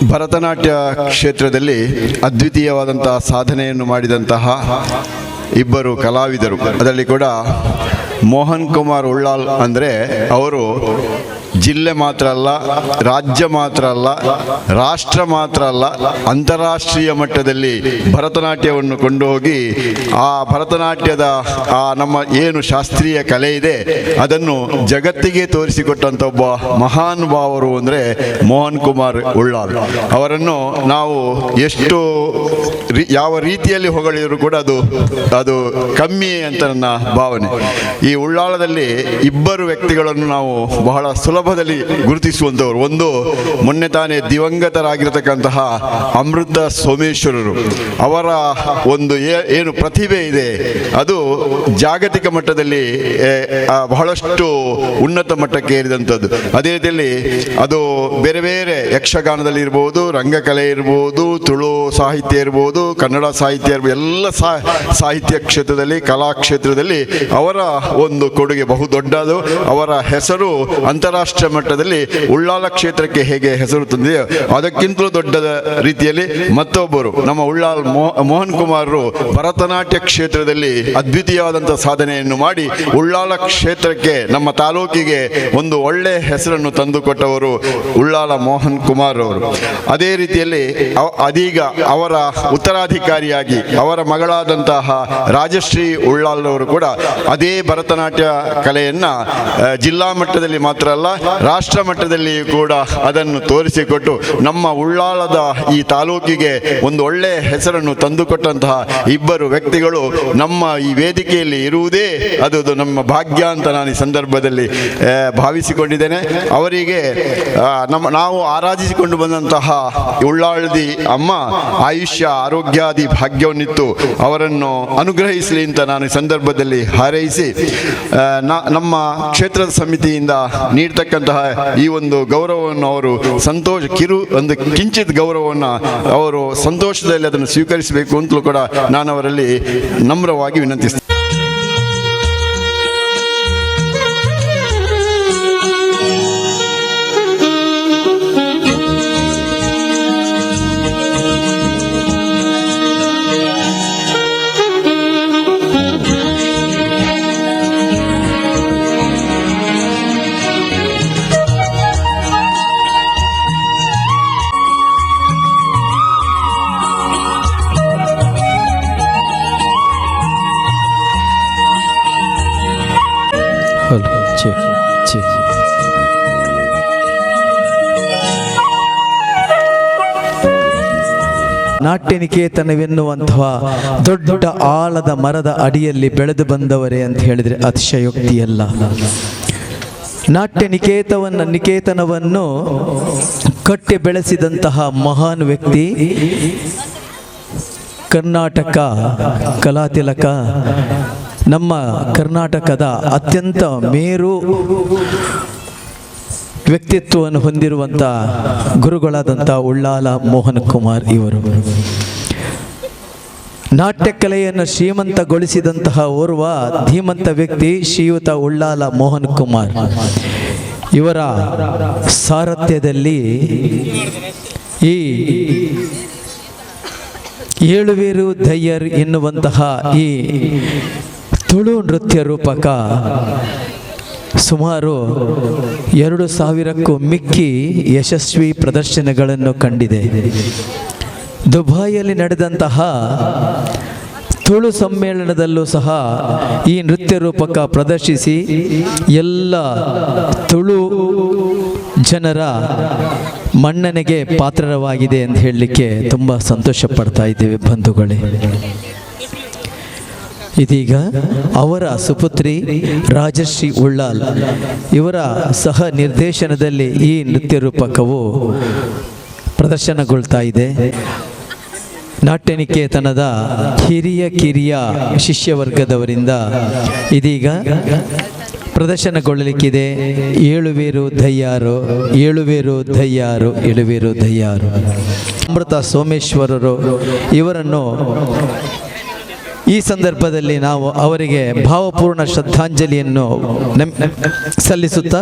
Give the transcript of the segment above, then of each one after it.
Bharatanatyam ಕ್ಷೇತ್ರದಲ್ಲಿ ಅದ್ವಿತೀಯವಾದಂತಹ ಸಾಧನೆಯನ್ನು ಮಾಡಿದಂತಹ ಇಬ್ಬರು ಕಲಾವಿದರು, ಅದರಲ್ಲಿ ಕೂಡ ಮೋಹನ್ ಕುಮಾರ್ ಉಳ್ಳಾಲ್ ಅಂದರೆ ಅವರು ಜಿಲ್ಲೆ ಮಾತ್ರ ಅಲ್ಲ, ರಾಜ್ಯ ಮಾತ್ರ ಅಲ್ಲ, ರಾಷ್ಟ್ರ ಮಾತ್ರ ಅಲ್ಲ, ಅಂತಾರಾಷ್ಟ್ರೀಯ ಮಟ್ಟದಲ್ಲಿ ಭರತನಾಟ್ಯವನ್ನು ಕೊಂಡು ಹೋಗಿ ಆ ಭರತನಾಟ್ಯದ ಆ ನಮ್ಮ ಏನು ಶಾಸ್ತ್ರೀಯ ಕಲೆ ಇದೆ ಅದನ್ನು ಜಗತ್ತಿಗೆ ತೋರಿಸಿಕೊಟ್ಟಂಥ ಒಬ್ಬ ಮಹಾನುಭಾವರು ಅಂದರೆ ಮೋಹನ್ ಕುಮಾರ್ ಉಳ್ಳಾಲ್. ಅವರನ್ನು ನಾವು ಎಷ್ಟು ಯಾವ ರೀತಿಯಲ್ಲಿ ಹೊಗಳಿದರೂ ಕೂಡ ಅದು ಅದು ಕಮ್ಮಿ ಅಂತ ನನ್ನ ಭಾವನೆ. ಈ ಉಳ್ಳಾಲದಲ್ಲಿ ಇಬ್ಬರು ವ್ಯಕ್ತಿಗಳನ್ನು ನಾವು ಬಹಳ ಸುಲಭದಲ್ಲಿ ಗುರುತಿಸುವಂಥವರು. ಒಂದು, ಮೊನ್ನೆ ತಾನೇ ದಿವಂಗತರಾಗಿರತಕ್ಕಂತಹ ಅಮೃತ ಸೋಮೇಶ್ವರರು. ಅವರ ಒಂದು ಏನು ಪ್ರತಿಭೆ ಇದೆ ಅದು ಜಾಗತಿಕ ಮಟ್ಟದಲ್ಲಿ ಬಹಳಷ್ಟು ಉನ್ನತ ಮಟ್ಟಕ್ಕೆ ಏರಿದಂಥದ್ದು. ಅದೇ ರೀತಿಯಲ್ಲಿ ಅದು ಬೇರೆ ಬೇರೆ ಯಕ್ಷಗಾನದಲ್ಲಿ ಇರ್ಬೋದು, ರಂಗಕಲೆ ಇರ್ಬೋದು, ತುಳು ಸಾಹಿತ್ಯ ಇರ್ಬೋದು, ಕನ್ನಡ ಸಾಹಿತ್ಯ ಇರ್ಬೋದು, ಎಲ್ಲ ಸಾಹಿತ್ಯ ಕ್ಷೇತ್ರದಲ್ಲಿ, ಕಲಾ ಕ್ಷೇತ್ರದಲ್ಲಿ ಅವರ ಒಂದು ಕೊಡುಗೆ ಬಹು ದೊಡ್ಡದು. ಅವರ ಹೆಸರು ಅಂತಾರಾಷ್ಟ್ರೀಯ ಮಟ್ಟದಲ್ಲಿ ಉಳ್ಳಾಲ ಕ್ಷೇತ್ರಕ್ಕೆ ಹೇಗೆ ಹೆಸರು ತಂದಿದೆಯೋ ಅದಕ್ಕಿಂತಲೂ ದೊಡ್ಡದ ರೀತಿಯಲ್ಲಿ ಮತ್ತೊಬ್ಬರು ನಮ್ಮ ಉಳ್ಳಾಲ್ ಮೋಹನ್ ಕುಮಾರರು ಭರತನಾಟ್ಯ ಕ್ಷೇತ್ರದಲ್ಲಿ ಅದ್ವಿತೀಯವಾದಂಥ ಸಾಧನೆಯನ್ನು ಮಾಡಿ ಉಳ್ಳಾಲ ಕ್ಷೇತ್ರಕ್ಕೆ, ನಮ್ಮ ತಾಲೂಕಿಗೆ ಒಂದು ಒಳ್ಳೆಯ ಹೆಸರನ್ನು ತಂದುಕೊಟ್ಟವರು ಉಳ್ಳಾಲ ಮೋಹನ್ ಕುಮಾರ್ ಅವರು. ಅದೇ ರೀತಿಯಲ್ಲಿ ಅದೀಗ ಅವರ ಉತ್ತರಾಧಿಕಾರಿಯಾಗಿ ಅವರ ಮಗಳಾದಂತಹ ರಾಜಶ್ರೀ ಉಳ್ಳಾಲ್ರವರು ಕೂಡ ಅದೇ ಭರತನಾಟ್ಯ ಕಲೆಯನ್ನು ಜಿಲ್ಲಾ ಮಟ್ಟದಲ್ಲಿ ಮಾತ್ರ ಅಲ್ಲ, ರಾಷ್ಟ್ರ ಮಟ್ಟದಲ್ಲಿಯೂ ಕೂಡ ಅದನ್ನು ತೋರಿಸಿಕೊಟ್ಟು ನಮ್ಮ ಉಳ್ಳಾಲದ ಈ ತಾಲೂಕಿಗೆ ಒಂದು ಒಳ್ಳೆಯ ಹೆಸರನ್ನು ತಂದುಕೊಟ್ಟಂತಹ ಇಬ್ಬರು ವ್ಯಕ್ತಿಗಳು ನಮ್ಮ ಈ ವೇದಿಕೆಯಲ್ಲಿ ಇರುವುದೇ ಅದು ನಮ್ಮ ಭಾಗ್ಯ ಅಂತ ನಾನು ಈ ಸಂದರ್ಭದಲ್ಲಿ ಭಾವಿಸಿಕೊಂಡಿದ್ದೇನೆ. ಅವರಿಗೆ ನಾವು ಆರಾಧಿಸಿಕೊಂಡು ಬಂದಂತಹ ಉಳ್ಳಾಳದಿ ಅಮ್ಮ ಆಯುಷ್ಯ ಆರೋಗ್ಯಾದಿ ಭಾಗ್ಯವನ್ನಿತ್ತು ಅವರನ್ನು ಅನುಗ್ರಹಿಸಲಿ ಅಂತ ನಾನು ಈ ಸಂದರ್ಭದಲ್ಲಿ ಹಾರೈಸಿ, ನಮ್ಮ ಕ್ಷೇತ್ರದ ಸಮಿತಿಯಿಂದ ನೀಡ್ತಕ್ಕಂತಹ ಈ ಒಂದು ಗೌರವವನ್ನು ಅವರು ಸಂತೋಷ ಕಿರು ಒಂದು ಕಿಂಚಿತ್ ಗೌರವವನ್ನು ಅವರು ಸಂತೋಷದಲ್ಲಿ ಅದನ್ನು ಸ್ವೀಕರಿಸಬೇಕು ಅಂತಲೂ ಕೂಡ ನಾನು ಅವರಲ್ಲಿ ನಮ್ರವಾಗಿ ವಿನಂತಿಸ್ತೇನೆ. Hello, check check. ನಾಟ್ಯ ನಿಕೇತನವೆನ್ನುವಂತಹ ದೊಡ್ಡ ಆಲದ ಮರದ ಅಡಿಯಲ್ಲಿ ಬೆಳೆದು ಬಂದವರೇ ಅಂತ ಹೇಳಿದರೆ ಅತಿಶಯೋಕ್ತಿಯಲ್ಲ. ನಾಟ್ಯ ನಿಕೇತನವನ್ನು ಕಟ್ಟಿ ಬೆಳೆಸಿದಂತಹ ಮಹಾನ್ ವ್ಯಕ್ತಿ, ಕರ್ನಾಟಕ ಕಲಾತಿಲಕ, ನಮ್ಮ ಕರ್ನಾಟಕದ ಅತ್ಯಂತ ಮೇರು ವ್ಯಕ್ತಿತ್ವವನ್ನು ಹೊಂದಿರುವಂಥ ಗುರುಗಳಾದಂಥ ಉಳ್ಳಾಲ ಮೋಹನ್ ಕುಮಾರ್ ಇವರು. ನಾಟ್ಯಕಲೆಯನ್ನು ಶ್ರೀಮಂತಗೊಳಿಸಿದಂತಹ ಓರ್ವ ಧೀಮಂತ ವ್ಯಕ್ತಿ ಶ್ರೀಯುತ ಉಳ್ಳಾಲ ಮೋಹನ್ ಕುಮಾರ್ ಇವರ ಸಾರಥ್ಯದಲ್ಲಿ ಈ ಏಳುವೇರು ದಯ್ಯರ್ ಎನ್ನುವಂತಹ ಈ ತುಳು ನೃತ್ಯ ರೂಪಕ ಸುಮಾರು 2000ಕ್ಕೂ ಮಿಕ್ಕಿ ಯಶಸ್ವಿ ಪ್ರದರ್ಶನಗಳನ್ನು ಕಂಡಿದೆ. ದುಬಾಯಲ್ಲಿ ನಡೆದಂತಹ ತುಳು ಸಮ್ಮೇಳನದಲ್ಲೂ ಸಹ ಈ ನೃತ್ಯ ರೂಪಕ ಪ್ರದರ್ಶಿಸಿ ಎಲ್ಲ ತುಳು ಜನರ ಮನ್ನಣೆಗೆ ಪಾತ್ರವಾಗಿದೆ ಅಂತ ಹೇಳಲಿಕ್ಕೆ ತುಂಬ ಸಂತೋಷ ಪಡ್ತಾ ಇದ್ದೇವೆ ಬಂಧುಗಳೇ. ಇದೀಗ ಅವರ ಸುಪುತ್ರಿ ರಾಜಶ್ರೀ ಉಳ್ಳಾಲ್ ಇವರ ಸಹ ನಿರ್ದೇಶನದಲ್ಲಿ ಈ ನೃತ್ಯ ರೂಪಕವು ಪ್ರದರ್ಶನಗೊಳ್ತಾ ಇದೆ. ನಾಟ್ಯನಿಕೇತನದ ಹಿರಿಯ ಕಿರಿಯ ಶಿಷ್ಯವರ್ಗದವರಿಂದ ಇದೀಗ ಪ್ರದರ್ಶನಗೊಳ್ಳಲಿಕ್ಕಿದೆ ಏಳುವೇರು ದಯ್ಯಾರು, ಏಳುವೇರು ದಯ್ಯಾರು, ಏಳುವೇರು ದಯ್ಯಾರು. ಅಮೃತ ಸೋಮೇಶ್ವರರು ಇವರನ್ನು ಈ ಸಂದರ್ಭದಲ್ಲಿ ನಾವು ಅವರಿಗೆ ಭಾವಪೂರ್ಣ ಶ್ರದ್ಧಾಂಜಲಿಯನ್ನು ಸಲ್ಲಿಸುತ್ತಾ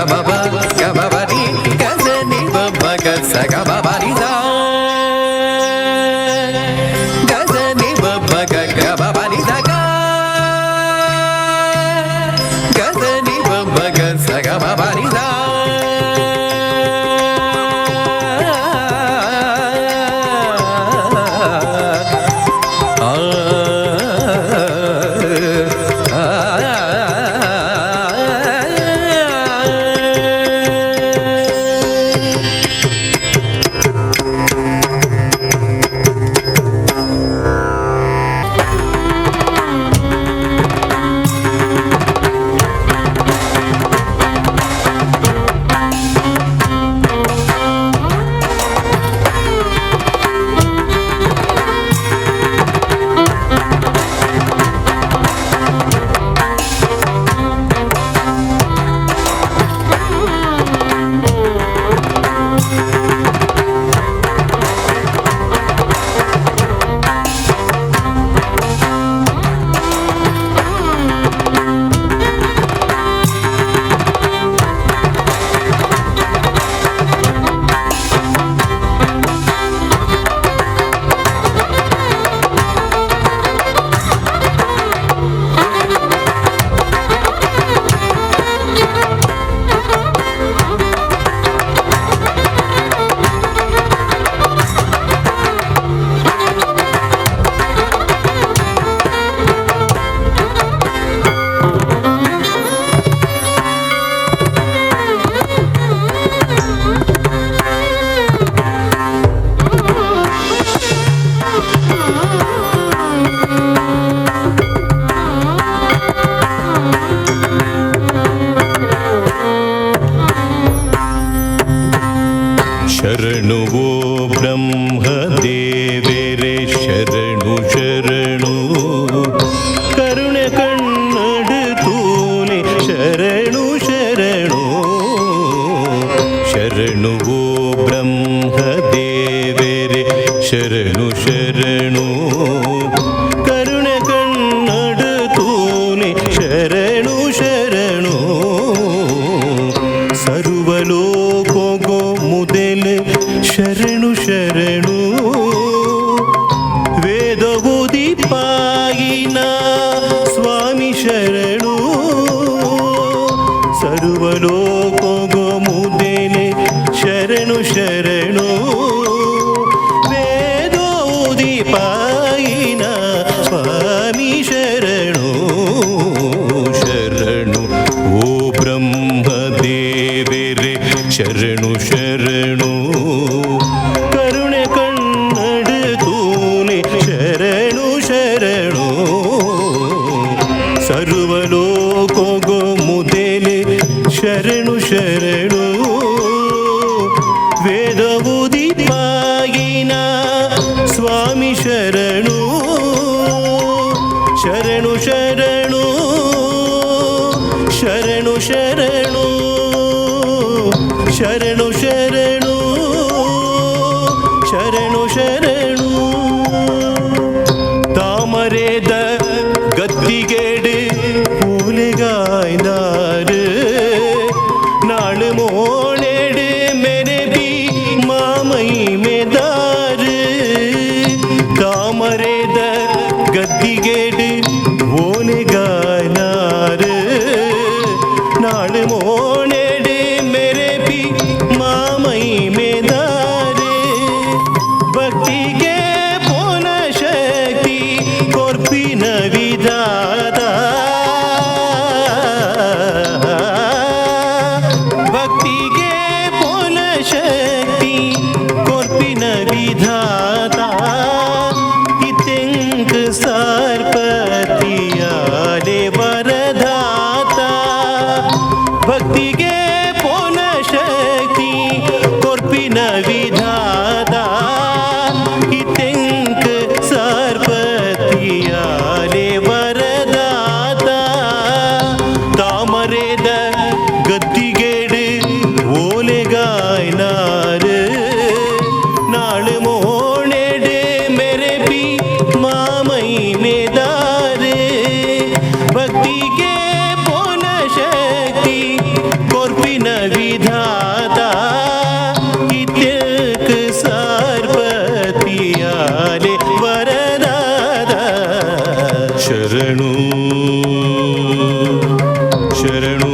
ಸರ್ವಲೋಕೋಗೋ ಮುದೇಲೆ ಶರಣು ಶರಣು ವೇದೋದಿಪಾಯಿನ ಸ್ವಾಮಿ ಶರಣು ಶರಣು ಓ ಬ್ರಹ್ಮದೇವರೇ ಶರಣು ಶರಣು ಕರುಣೆ ಕನ್ನಡ ತೂನೆ ಶರಣು ಶರಣು ಸರ್ವಲೋಕೋಗೋ ಮುದೇಲೆ ಶರಣು ಶರಣು ವೇದವುದಿಪಾಯಿನ ಸ್ವಾಮಿ ಶರಣು ಶರಣು ಶರಣು ಶರಣು ಶರಣು ಶರಣು ಶರಣು ಶರಣು ಶರಣು ತಾಮರೆದ ಗದ್ದಿಗೆಡು ಓಲೆಗಾಯ್ದಾರು ನಾಳು ಮೋಳೆಡು ಮೆರೆಬಿ ಮಾಮೈ ಮೆದಾರು ತಾಮರೆದ ಗದ್ದಿಗೆಡು ಓಲೆಗಾಯ್ದಾರು ನಾಳು ಮೋಳೆಡು ಮೆರೆಬಿ ಮಾಮೈ ಮೆದಾರು ಭಕ್ತಿಗೆ ಪೋನ ಶಕ್ತಿ ಕೊರ್ಪಿನ ವಿಧಾತ ಭಕ್ತಿಗೆ ಪೋನ ಶಕ್ತಿ ಕೊರ್ಪಿನ ವಿಧಾತ ಇತೆಂಕ ಸಾರ್ಪತಿಯಾಲೆ ವರದಾತ ಭಕ್ತಿಗೆ ಪೋನ ಶಕ್ತಿ ಕೊರ್ಪಿನ ವಿಧಾತ ಇತೆಂಕ ಸಾರ್ಪತಿಯಾಲೆ ವರದಾತ ತಾಮರೆದ ಗದ್ದಿಗೆಡು ಓಲೆಗಾಯ್ನಾರು ನಾಳು ಮೋಣೆಡು ಮೆರೆಪಿ ಮಾಮೈ ಮೇದಾರು ಭಕ್ತಿಗೆ ಪೋನ ಶಕ್ತಿ ಕೊರ್ಪಿನ ವಿಧಾತ ಇತ್ಯಕ್ ಸಾರ್ಪತಿಯಾಲೆ ವರದಾದ ಶರಣು ಶರಣು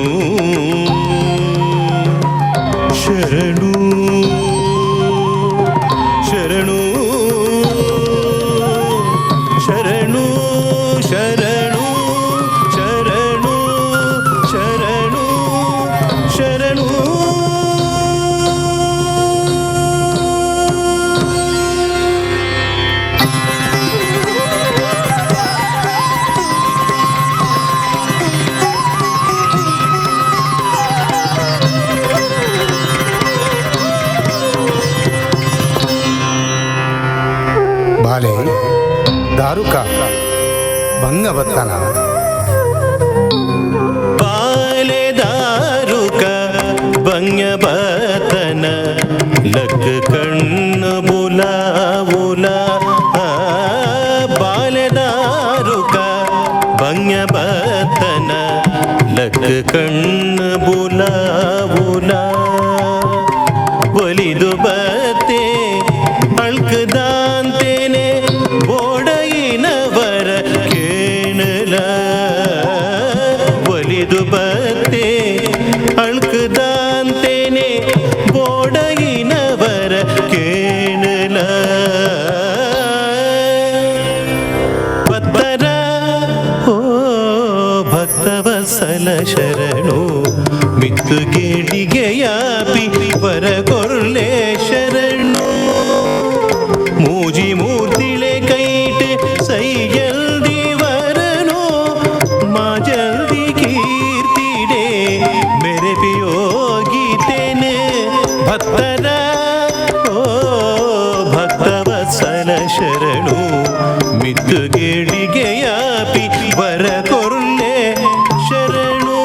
ಶರಣು ಶರಣು ಶರಣು ಶರಣು ಶರಣು ಶರಣು ಶರಣು. ಬಾಲೆ ದಾರುಕ ಭಂಗ ಬತ್ತನ ಬಾಲೆ ದಾರುಕ ಬಂಗ ಬತನ ಲಕ್ ಕಣ್ಣು ಬುಲಾವುಲ ಬಾಲೆ ದಾರುಕ ಬಂಗ ಬತನ ಲಕ್ ಕಣ್ಣು ಬುಲಾವುಲ ಒಲಿದು ಬತ್ತೆ ಅಳ್ಕದಾಂತೇನೆ ಬೋಡೈನವರ ಕೇಣಲ ಒಲಿದು ಬತ್ತೆ ಅಳ್ಕದಾಂತೇನೆ ಬೋಡೈನವರ ಕೇಣಲ ಭಕ್ತರ ಓ ಭಕ್ತವತ್ಸಲ ಶರಣು ಮಿತ್ತು ಗೇಡಿಗೆಯಾಪಿ ವರ ಕೊರ್ಲೆ ಶರಣು ಮೂಜಿ ಮೂರ್ತಿಳೆ ಕೈಟ್ ಸೈಯಲ್ದಿ ವರನು ಮಾ ಜಲ್ದಿ ಕೀರ್ತಿಡೆ ಮೇರೆ ಪಿಯೋಗಿತೇನೆ ಭಕ್ತರ ಓ ಭಕ್ತವತ್ಸಲ ಶರಣು ಮಿತ್ತು ಗೇಡಿಗೆಯಾಪಿ ವರ ಕೊರ್ಲೆ ಶರಣು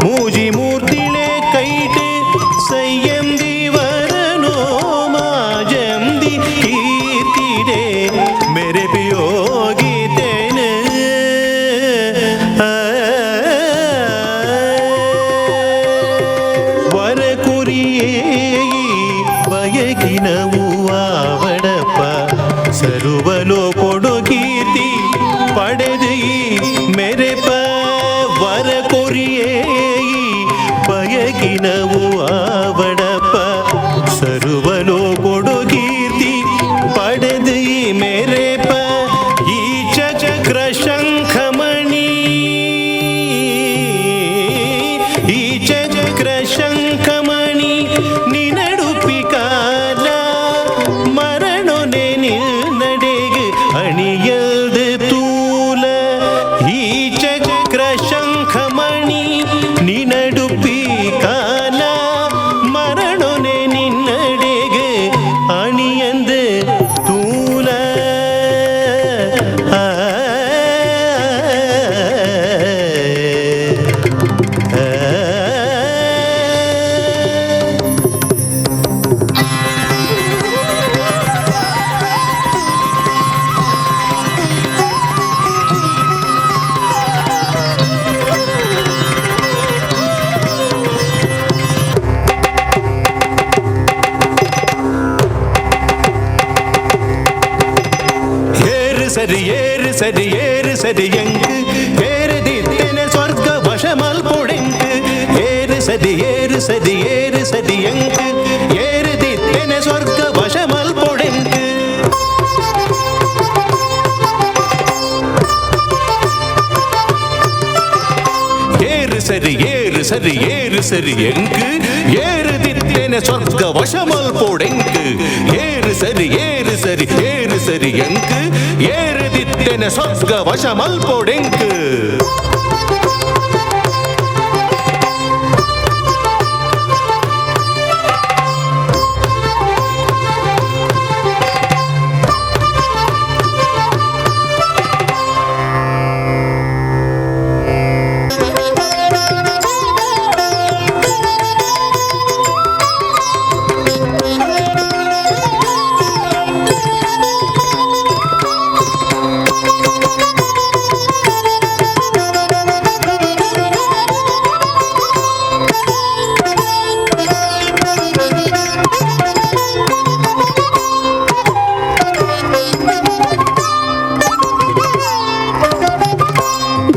ಮೂಜಿ ಮೂರ್ತಿಳೆ ಕೈಟ್ ಸೈಯಂದಿ ವರನು ಮಾಜಂದಿ ಕೀರ್ತಿಡೆ ಮೇರೆ ಪಿಯೋಗಿತೇನೆ ವರ ಕುರಿಯೇ ಬಯಕಿನವು ಆವಡಪ್ಪ ಸರುವಲೋ ಕೊಡು ಕೀರ್ತಿ ಪಡೆದು ಈ ಮೇರೆ ಈ ಚಕ್ರ ಶಂಖಮಣಿ ನಿನಡುಪಿ ಕಾಲ ಮರಣೊನೆ ನಿನ್ನಡೆಗೆ ಅಣಿಯಂದು ತೂಲ. ಆ, ಏರು ಸರಿ ಏರು ಸರಿ ಏರು ಸರಿ ಎಂಕು ಏರದಿತ್ತನೆ ಸ್ವರ್ಗ ವಶಮಲ್ ಪೊಡೆಂಕು. ಏರು ಸರಿ ಏರು ಸರಿ ಏರು ಸರಿ ಎಂಕು ಏರದಿತ್ತನೆ ಸ್ವರ್ಗ ವಶಮಲ್ ಪೊಡೆಂಕು. ಏರು ಸರಿ ಏರು ಸರಿ ಏರು ಸರಿ ಎಂಕು ಏರುದಿತ್ತೇನೆ ಸ್ವರ್ಗ ವಶಮಲ್ ಪೊಡೆಂಕು. ಏರು ಸರಿ ಏರು ಸರಿ ಏರು ಸರಿ ಎಂಕು ಏರುದಿತ್ತೇನೆ ಸ್ವರ್ಗ ವಶಮಲ್ ಪೊಡೆಂಕು.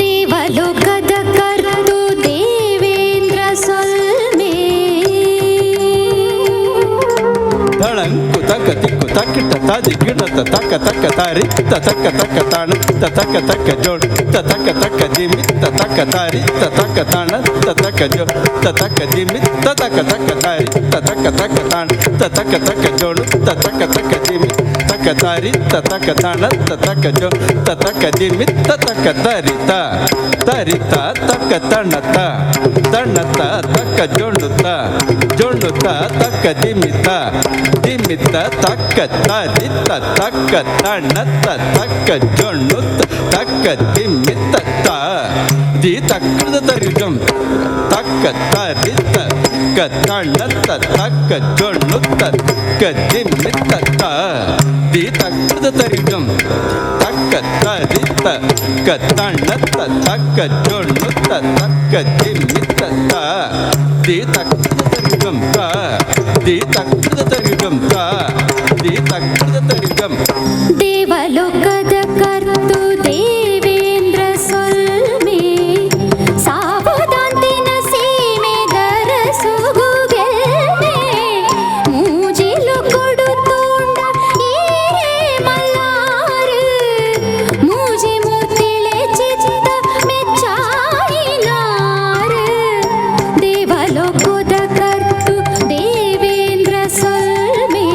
ದೇವಲೋಕದ ಕರ್ತು ದೇವೇಂದ್ರ ಸೊಲ್ಮೆ. ತಳಂಕು ತಕ್ಕ ತಿಕ್ಕು ತಕ್ಕಿಟ್ಟ ತಾದಿ ಗಿಡತ ತಕ್ಕ ತಕ್ಕ ತಾರಿ ತ ತಕ್ಕ ತಕ್ಕ ತಾಣ ತ ತಕ್ಕ ತಕ್ಕ ಜೋಡ್ ತ ತಕ್ಕ ತಕ್ಕ ದಿಮಿ ತ ತಕ್ಕ ತಾರಿ ತ ತಕ್ಕ ತಾಣ ತ ತಕ್ಕ ಜೋ ತ ತಕ್ಕ ದಿಮಿ ತ ತಕ್ಕ ತಕ್ಕ ತಾರಿ ತ ತಕ್ಕ ತಕ್ಕ ತಾಣ ತ ತಕ್ಕ ತಕ್ಕ ಜೋಡು ತ ತಕ್ಕ ತಕ್ಕ ದಿಮಿ ತಕ್ಕ ತಾರಿ ತ ತಕ್ಕ ತಾಣ ತ ತಕ್ಕ ಜೋ ತ ತಕ್ಕ ದಿಮಿ ತ ತಕ್ಕ ತಾರಿ ತ ತಾರಿ ತ ತಕ್ಕ ತಣ್ಣ ತ ತಣ್ಣ ತ ತಕ್ಕ ಜೋಡು ತ ಜೋಡು ತ ತಕ್ಕ ದಿಮಿ ತ ದಿಮಿತ ತಕ್ಕ ತರಿತ ತಕ್ಕ ತಣ್ಣ ತ ತಕ್ಕ ಜೊಣ್ಣು ತ ತಕ್ಕ ದಿಮ್ಮಿತ ತ the ತಕ್ಕದ ತರಿಗಂ ತಕ್ಕ ತರಿತ ಕ ತಣ್ಣ ತ ತಕ್ಕ ಜೊಣ್ಣು ತ ತಕ್ಕ ದಿಮ್ಮಿತ ತ the ತಕ್ಕದ ತರಿಗಂ ತಕ್ಕ ತರಿತ ಕ ತಣ್ಣ ತ ತಕ್ಕ ಜೊಣ್ಣು ತ ತಕ್ಕ ದಿಮ್ಮಿತ ತ the ತಕ್ಕದ ತರಿಗಂ ತ the ತಕ್ಕದ ತರಿಗಂ ತ the ತಕ್ಕದ ತರಿಗಂ. ದೇವಲೋಕದ ಕರ್ತು ದೇವೇಂದ್ರ ಸೊಲ್ಮೆ ಸಾವುದಾಂತಿನ ಸೀಮೆದರ ಸುಗುಗೆಲ್ಮೆ ಮೂಜಿಲು ಕೊಡು ತೋಂಡ ಈರೇ ಮಲ್ಲಾರು ಮೂಜಿ ಮೂರ್ತಿಳೆ ಚಿತ್ತ ಮೆಚ್ಚಾಯಿನಾರು. ದೇವಲೋಕದ ಕರ್ತು ದೇವೇಂದ್ರ ಸೊಲ್ಮೆ.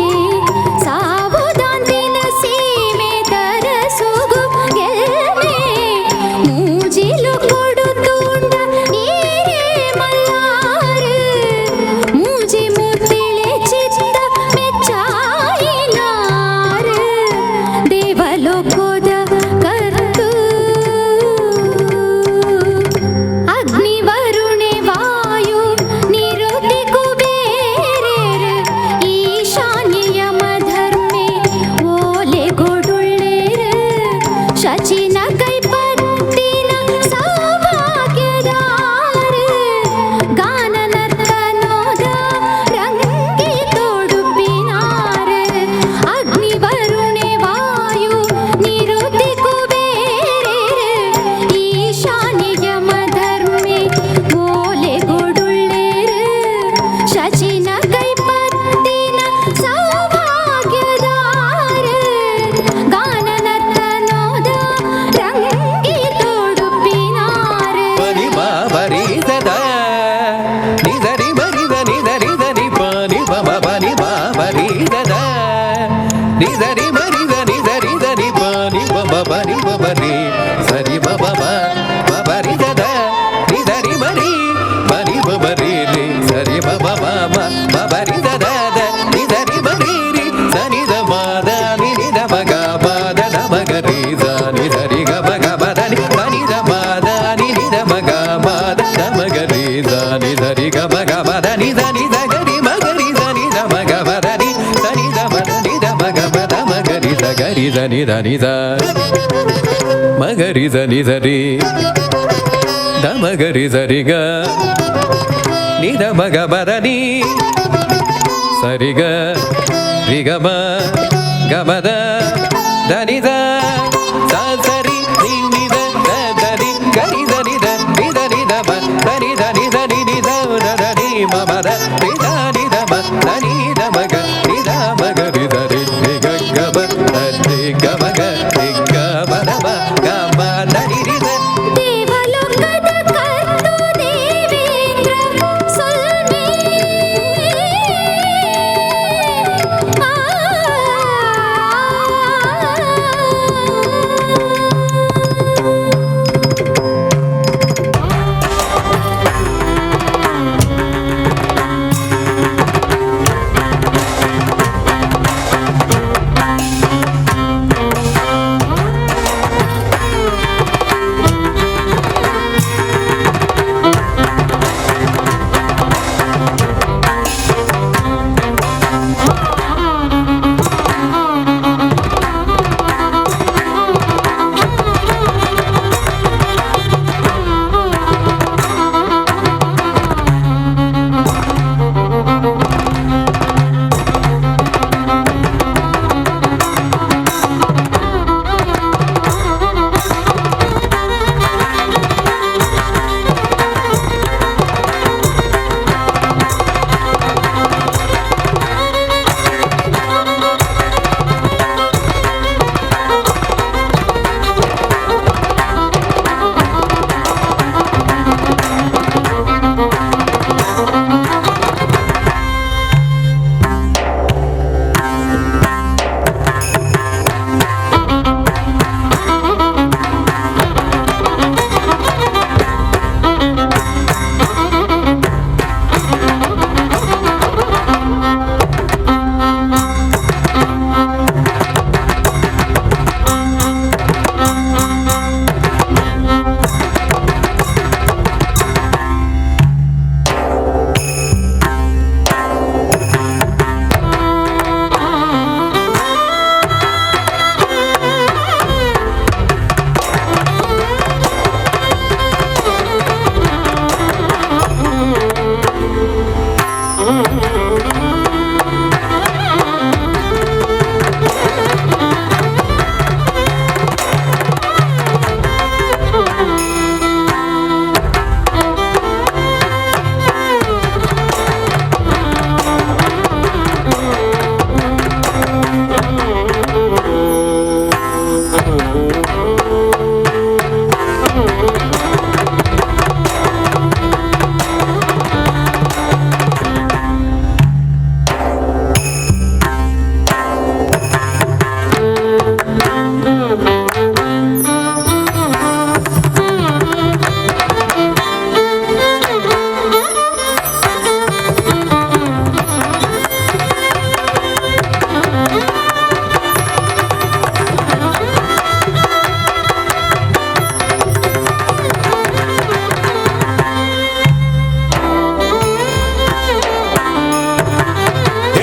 ರಿ ದ ನಿ the ನಿ the ಮ ಗ ರಿ the ನಿ the ರಿ the ಮ ಗ ರಿ the ರಿ ಗ ನಿ the ಮ ಗ ಮ the ನಿ ಸರಿ ಗ ರಿ ಗ ಮ ಗ ಮ the the ನಿ the ಸ ಸರಿ ರಿ ನಿ the the the ರಿ ಗ ರಿ the ನಿ the ನಿ the ನಿ the ಮ the ನಿ the ನಿ the ನಿ ನಿ the the the ನಿ ಮ ಮ the ನಿ the ನಿ the ಮ the ನಿ the ಮ ಗ ನಿ the ಮ ಗ ರಿ the ರಿ ರಿ ಗ ಗ ಮ the ರಿ ಗ ಮ ಗ ರಿ ಗ ಮ the ಮ ಗ ಮ the ನಿ ರಿ the. ದೇವಲೋಕದ ಕರ್ತು ದೇವೇಂದ್ರ ಸೊಲ್ಮೆ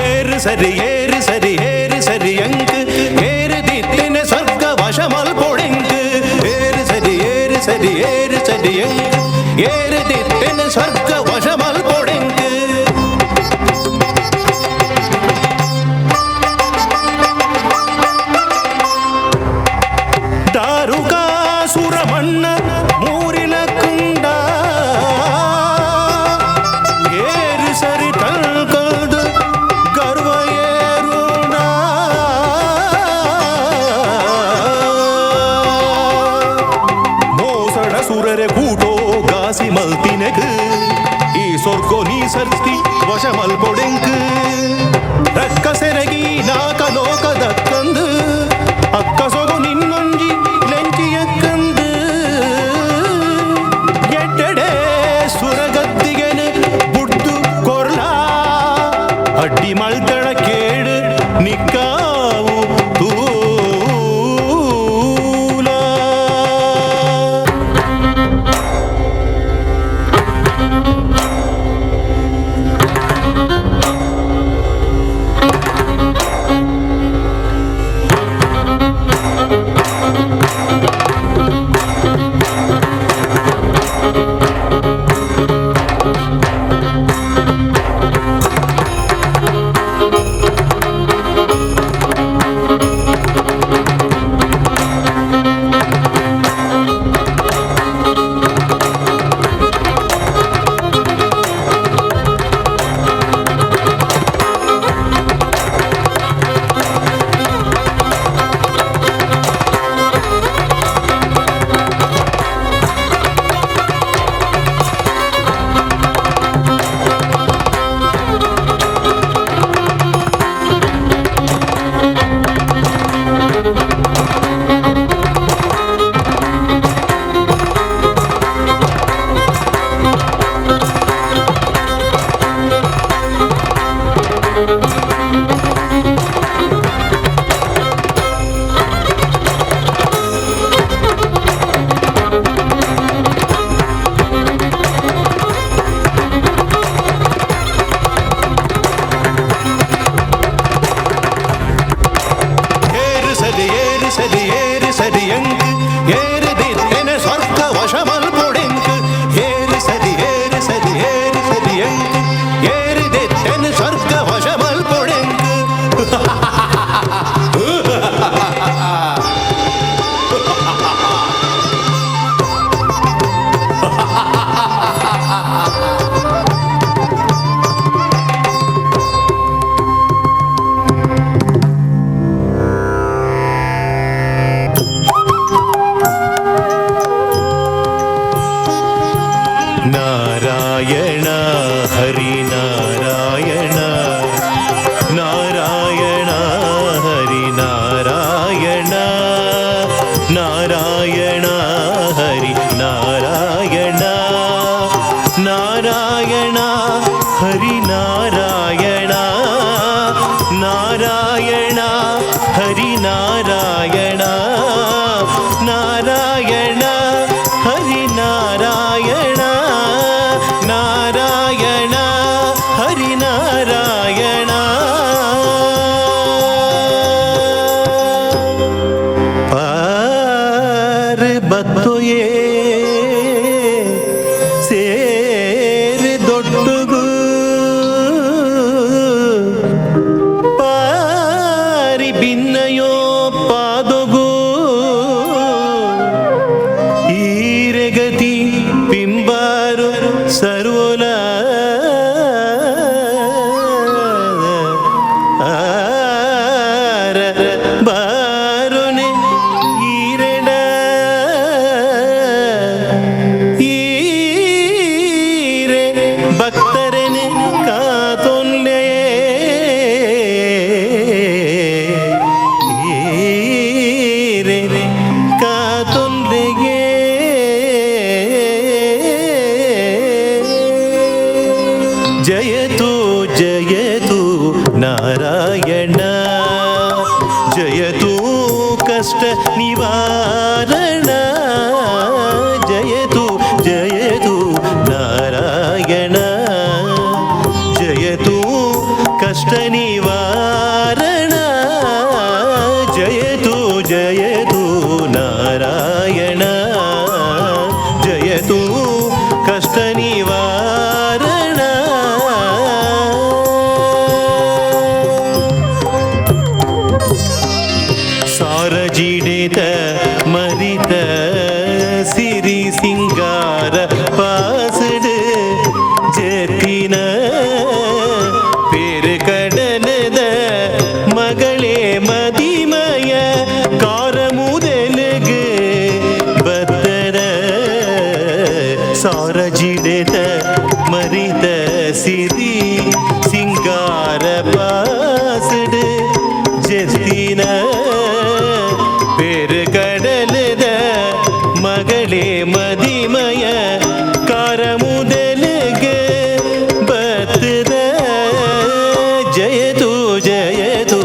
ಏರು ಸರಿ ಏರು ಸರಿ ಏರು ಸರಿ ಅಂಕ್ ಏರು ದಿತ್ತಿನ ಸ್ವರ್ಗ ವಶಮಲ್ ಪೊಡೆಂಕ್ ಏರು ಸರಿ ಏರು ಸರಿ ಏರು ಸರಿ ಅಂಕ್ ಏರು ದಿತ್ತಿನ ಸ್ವರ್ಗ ವಶಮಲ್ ಪೊಡೆಂಕ್. ದಾರುಕಾಸುರಮಣ್ಣ ಮೂರಿನ ಕುಂಡ ಏರು ಸರಿ ತಲ್ಕಲ್ದು ಗರ್ವ ಏರುಣ. ಮೋಸಡ ಸುರರೆ ಕೂಟೋ ಗಾಸಿ ಮಲ್ತಿನೆಗ್ ಈ ಸ್ವರ್ಗೋ ನೀ ಸರ್ತಿ ವಶ ಮಲ್ಪೊಡೆಂಕ್. ರಕ್ಕ ಸೆರಗಿ ನಾಕ ಲೋಕದಕ್ಕಂದು ಅಕ್ಕ ಸೊಗು ನಿನ್ನೊಂಜಿ ಲೆಂಚಿಯಕ್ಕಂದು ಎಡ್ಡೆಡೆ ಸುರಗದ್ದಿಗೆನೆ ಬುಡ್ದು ಕೊರ್ಲಾ ಅಡ್ಡಿ ಮಲ್ತಳ ಕೇಡು ನಿಕ್ಕಾವು ತೂಲ. ಹರಿ ನಾರಾಯಣ ನಾರಾಯಣ ಹರಿ ನಾರಾಯಣ ನಾರಾಯಣ ಹರಿ ನಾರಾಯಣ ನಾರಾಯಣ ಹರಿ ನಾರಾಯಣ ನಾರಾಯಣ ಹರಿ ನಾರಾಯಣ ನಾರಾಯಣ ಹರಿ ನಾರಾಯಣ ನಾರಾಯಣ ಹರಿ ನಾರಾಯಣ. ಪಾರ್ ಬತ್ತೊಯೇ ಸೇರಿ ದೊಡ್ಡುಗು ಪಾರಿ ಭಿನ್ನಯೋ ಪಾದೊಗು ಈರೆಗತಿ ಪಿಂಬಾರು ಸರ್ವೋಲ ಆರ ಬಾರುನೆ ಈರೆಡ ಈರೆ ಭಕ್ತರನೆ ಕಾತೊಲ್ಲೆ ಈರೆ ಕಾತೊಲ್ಲೆಯೇ. ಜಯತು ಜಯತು ನಾರಾಯಣ ಜಯತು ಕಷ್ಟ ನಿವಾರಣ ಜಯತು ಜಯತು ನಾರಾಯಣ ಜಯತು ಕಷ್ಟ ನಿವಾರಣ ಜಯತು ಜಯತು ನಾರಾಯಣ ಜಯತು ಕಷ್ಟ ನಿವಾರಣ. ಸಾರಜಿಡಿತ ಮರಿತ ಸಿರಿ ಸಿಂಗಾರ ಪಾಸಡು ಜತಿನ ಪೇರು ಕಡಲದ ಮಗಳೇ ಮದಿಮಯ ಕಾರಮುದೆಲುಗು ಬತ್ತರ ಸಾರಜಿಡಿತ ಮರಿತ ಸಿರಿ ಸಿಂಗಾರ ಪಾಸಡು ಜತಿನ ಪೇರು ಕಡಲದ ಮಗಳೇ ಮದಿಮಯ ಕಾರಮುದೆಲುಗು ಬತ್ತದ ಜಯತು ಜಯತು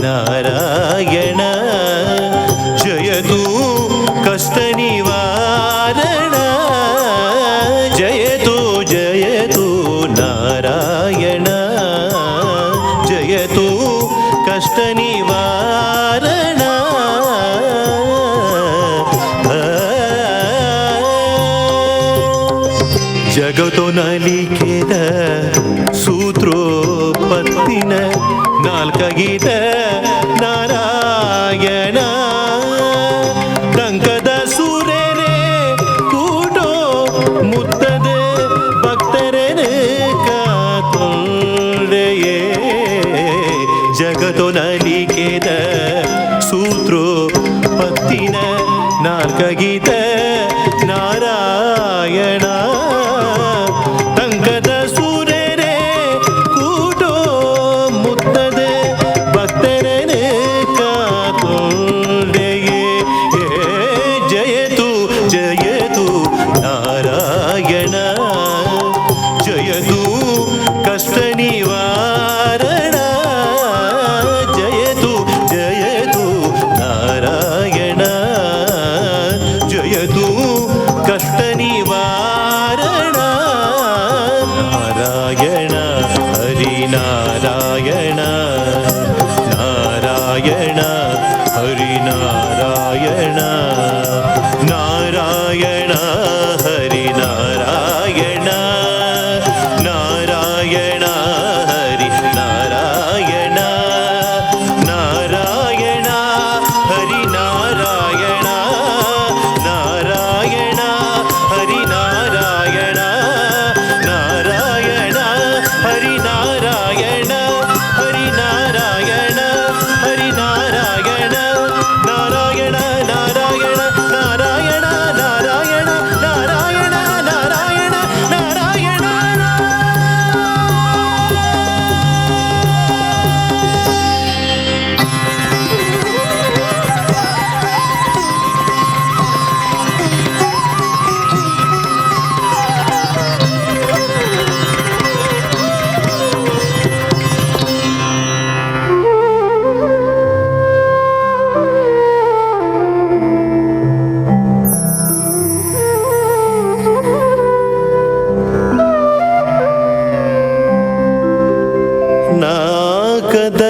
ನಾರಾಯಣ ಜಯತು ಕಷ್ಟ ನಿವಾರಣ ಜಯತು ಜಯತು ನಾರಾಯಣ ಜಯತು ಕಷ್ಟ ನಿವಾರಣ. ಜಗತ್ತು ನಲಿಕೆದ ಸೂತ್ರೋಪತ್ತಿನ ನಾಲ್ಕಗಿದ ನಾರಾಯಣ ಟಂಕದ ಸೂರ್ಯನೇ ಕೂಟೋ ಮುತ್ತದ ಭಕ್ತರನೆ ಕಾತೊಂಡೆಯೇ. ಜಗತ್ತು ನಲಿಕೆದ ಸೂತ್ರೋಪತ್ತಿನ ನಾಲ್ಕಗಿದ ನಾರಾಯಣ ಟಂಕದ ಸೂರ್ಯನೇ ಕೂಟೋ ಮುತ್ತದ ಭಕ್ತರನೆ ಕಾತೊಂಡೆಯೇ. ಜಯತು ಜಯತು ನಾರಾಯಣ ಜಯತು ಕಷ್ಟ ನಿವಾರಣ ಜಯತು ಜಯತು ನಾರಾಯಣ ಜಯತು ಕಷ್ಟ ನಿವಾರಣ. ನಾರಾಯಣ ಹರಿ ನಾರಾಯಣ ನಾರಾಯಣ ಹರಿ ನಾರಾಯಣ ನಾರಾಯಣ ಹರಿ ನಾರಾಯಣ ನಾರಾಯಣ ಹರಿ ನಾರಾಯಣ ನಾರಾಯಣ ಹರಿ ನಾರಾಯಣ ನಾರಾಯಣ ಹರಿ ನಾರಾಯಣ ನಾರಾಯಣ ಹರಿ ನಾರಾಯಣ ಹರಿ ನಾರಾಯಣ ಹರಿ ನಾರಾಯಣ ನಾರಾಯಣ ನಾರಾಯಣ ನಾರಾಯಣ ನಾರಾಯಣ ನಾರಾಯಣ ನಾರಾಯಣ ನಾರಾಯಣ.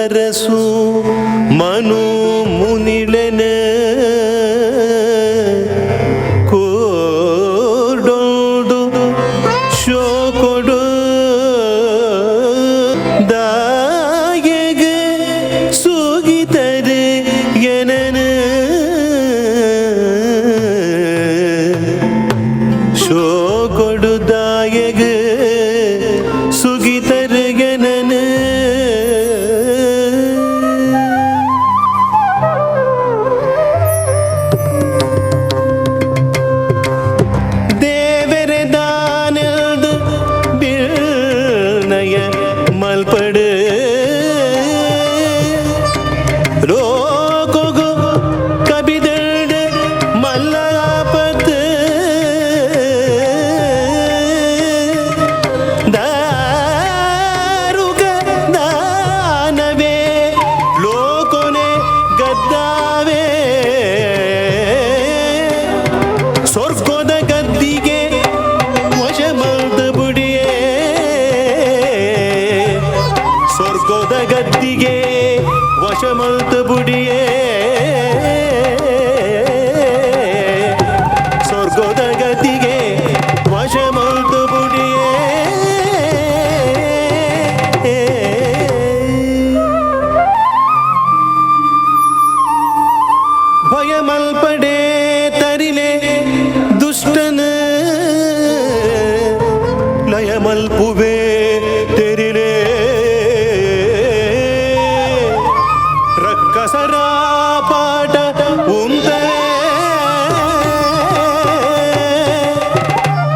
ಅರಸು ಮನು ಮುನಿಳೆನ ಕೋಡೊಂದು ಶೋಕೊಡು ದಾಯಗ ಸುಗಿತರೆ ಎನನ ಶೋಕೊಡು ದಾಯಗ ಸುಗಿತರೆ ಎನನ. ದೇವರೆ ದಾನದ ಬಿಳ್ನಯ ಮಲ್ಪಡು ಲೋಕೊಗು ಕಬಿದಡ ಮಲ್ಲಾಪತ್ ದಾರುಗ ದಾನವೇ ಲೋಕೊನೆ ಗದ್ದಾವೆ ಸ್ವರ್ಗದ ಗದ್ದಿಗೆ ವಶಮಲ್ದ ಬುಡಿಯೇ ಸ್ವರ್ಗದ ಗದ್ದಿಗೆ ವಶಮಲ್ತ ಬುಡಿಯೇ ಸ್ವರ್ಗದ ಗದ್ದಿಗೆ ವಶಮಲ್ತ ಬುಡಿಯೇ. ಭಯಮಲ್ಪಡೆ ತರಿಲೆ ದುಷ್ಟನ ಲಯಮಲ್ಪುವೆ ತೆರಿಲೆ ರಕ್ಕಸರ ಪಾಠ ಉಂತೆ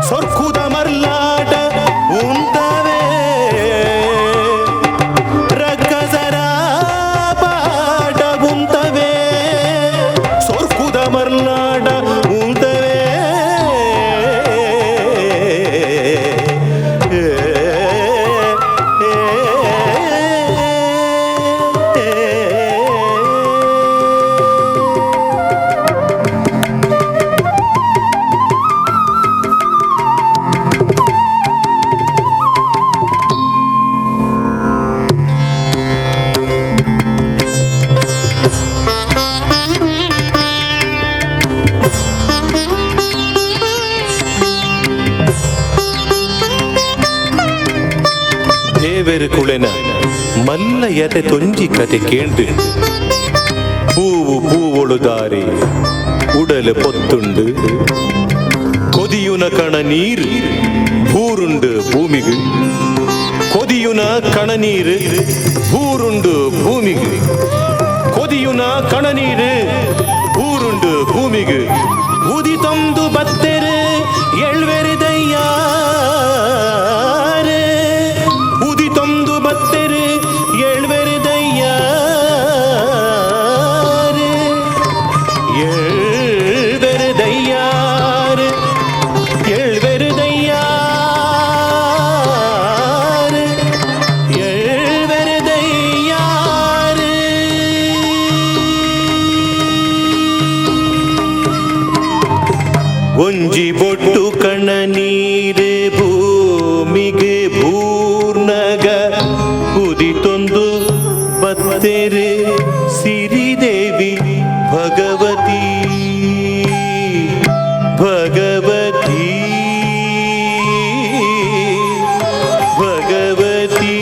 ಸೊರ್ಕುದ ಮರ್ಲಾಟ ಉಂತವೇ ರಕ್ಕಸರ ಪಾಠ ಉಂತವೇ ಸೊರ್ಕುದ ಮರ್ಲಾಟ ಉಂತವೇ. ದೇವೆರು ಕುಳೆನ ಮಲ್ಲ ಯತೆ ತೊಂಜಿ ಕತೆ ಕೇಂದು ಪೂವು ಪೂವೊಳುದಾರಿ ಉಡಲು ಪೊತ್ತುಂಡು ಕೊದಿಯುನ ಕಣ ನೀರು ಭೂರುಂಡು ಭೂಮಿಗು ಕೊದಿಯುನ ಕಣನೀರು ಭೂರುಂಡು ಭೂಮಿಗು ಕೊದಿಯುನ ಕಣನೀರು ಭೂರುಂಡು ಭೂಮಿಗು ಉದಿತೊಂದು ಬತ್ತೆರು ಎಳ್ವೆರಿದಯ್ಯಾರು ಉದಿತೊಂದು ಬತ್ತೆರು ಎಳ್ವೆರಿದಯ್ಯಾರು ಎಳ್ವೆರಿದಯ್ಯಾರು ಎಳ್ವೆರಿದಯ್ಯಾರು ಎಳ್ವೆರಿದಯ್ಯಾರು. ಒಂಜಿ ಬೊಟ್ಟು ಕಣ ನೀರು ಭೂಮಿಗೆ ಭೂರ್ನಗ ಉದಿತೊಂದು ಬತ್ತೆರೆ ಸಿರಿದೇವಿ ಭಗವತಿ ಭಗವತಿ ಭಗವತಿ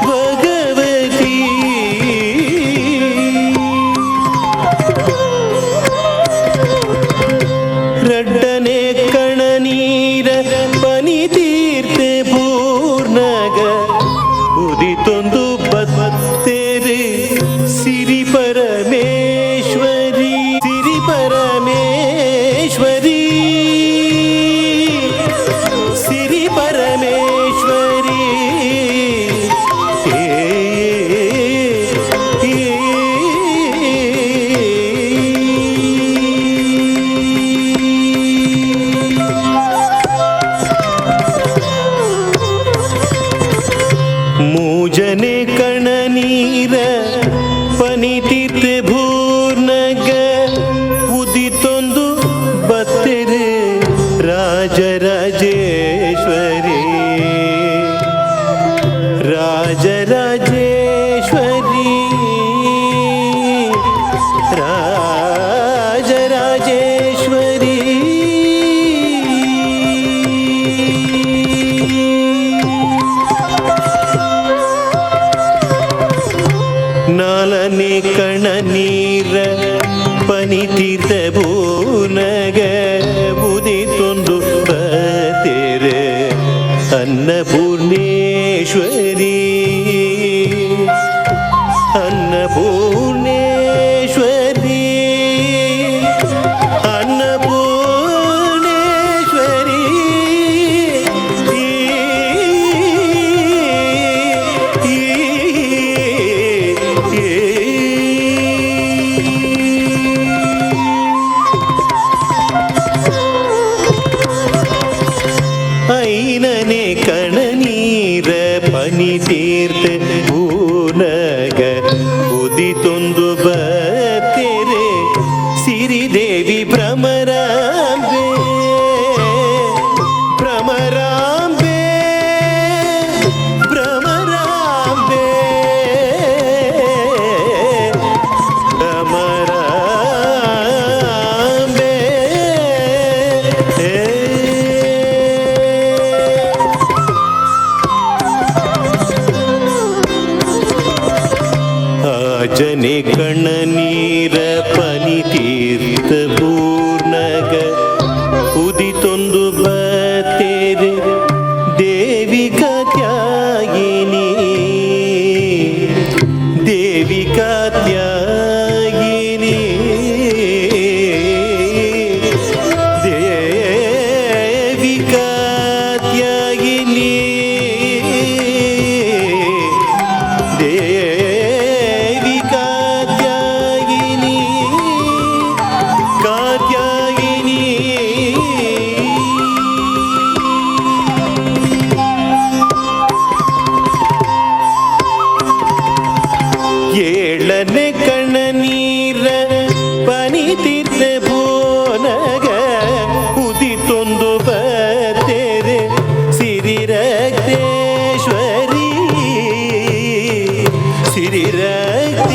ಭಗವತಿ. Rajarajeshwari. ನಾಲನೆ ಕಣ ನೀರ ಪನಿತೀರ್ಥ ಭೂನಗ ಉದಿತೊಂದು ಬತೆರೆ ಅನ್ನಪೂರ್ಣೇಶ್ವರಿ ಅನ್ನಪೂರ್ಣೇಶ್ವರಿ ಅನ್ನಪೂರ್ಣೇಶ್ವರಿ. ಐನನೆ ಕಣನೀರ ಪನಿತೀರ್ಥ ಪೂನಗ ಉದಿತೊಂದು ಬತ್ತೆರೆ ಸಿರಿದೇವಿ ಭ್ರಮರಾಂಬೆ ಭ್ರಮರಾಂಬೆ ಭ್ರಮರಾಂಬೆ ಭ್ರಮರಾಂಬೆ. ಆಜನೆ ಕಣ ನೀರ ಪನಿತೀರ್ಥ ಪೂರ್ಣಗ ಉದಿತೊಂದು ಬತ್ತೇರೆ ದೇವಿ ಕಾತ್ಯಾಯಿನಿ ದೇವಿ ಕಾತ್ಯಾಯಿನಿ ದೇವಿ ಕಾತ್ಯಾಯಿನಿ ದೇವಿ ಕಾತ್ಯಾಯಿನಿ ಕಾತ್ಯಾಯಿನಿ. ಏಳನೆ ಕಣ ನೀರ ಪನಿತೀರ್ಥ ಭೋನಗ ಉದಿತೊಂದು ಬತ್ತೇರೆ ಸಿರಿರಕ್ತೇಶ್ವರಿ ಸಿರಿರಕ್ತೇಶ್ವರಿ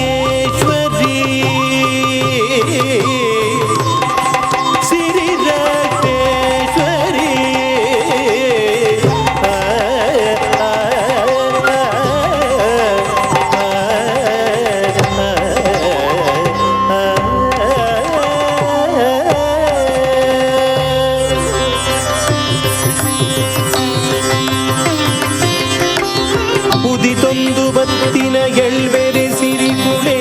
ಸಿರಿರಕ್ತೇಶ್ವರಿ. ಆ, ಆ, ಆ, ಉದಿತೊಂದು ಬತ್ತಿನ ಎಳ್ವೆರೆ ಸಿರಿಕುಳೆ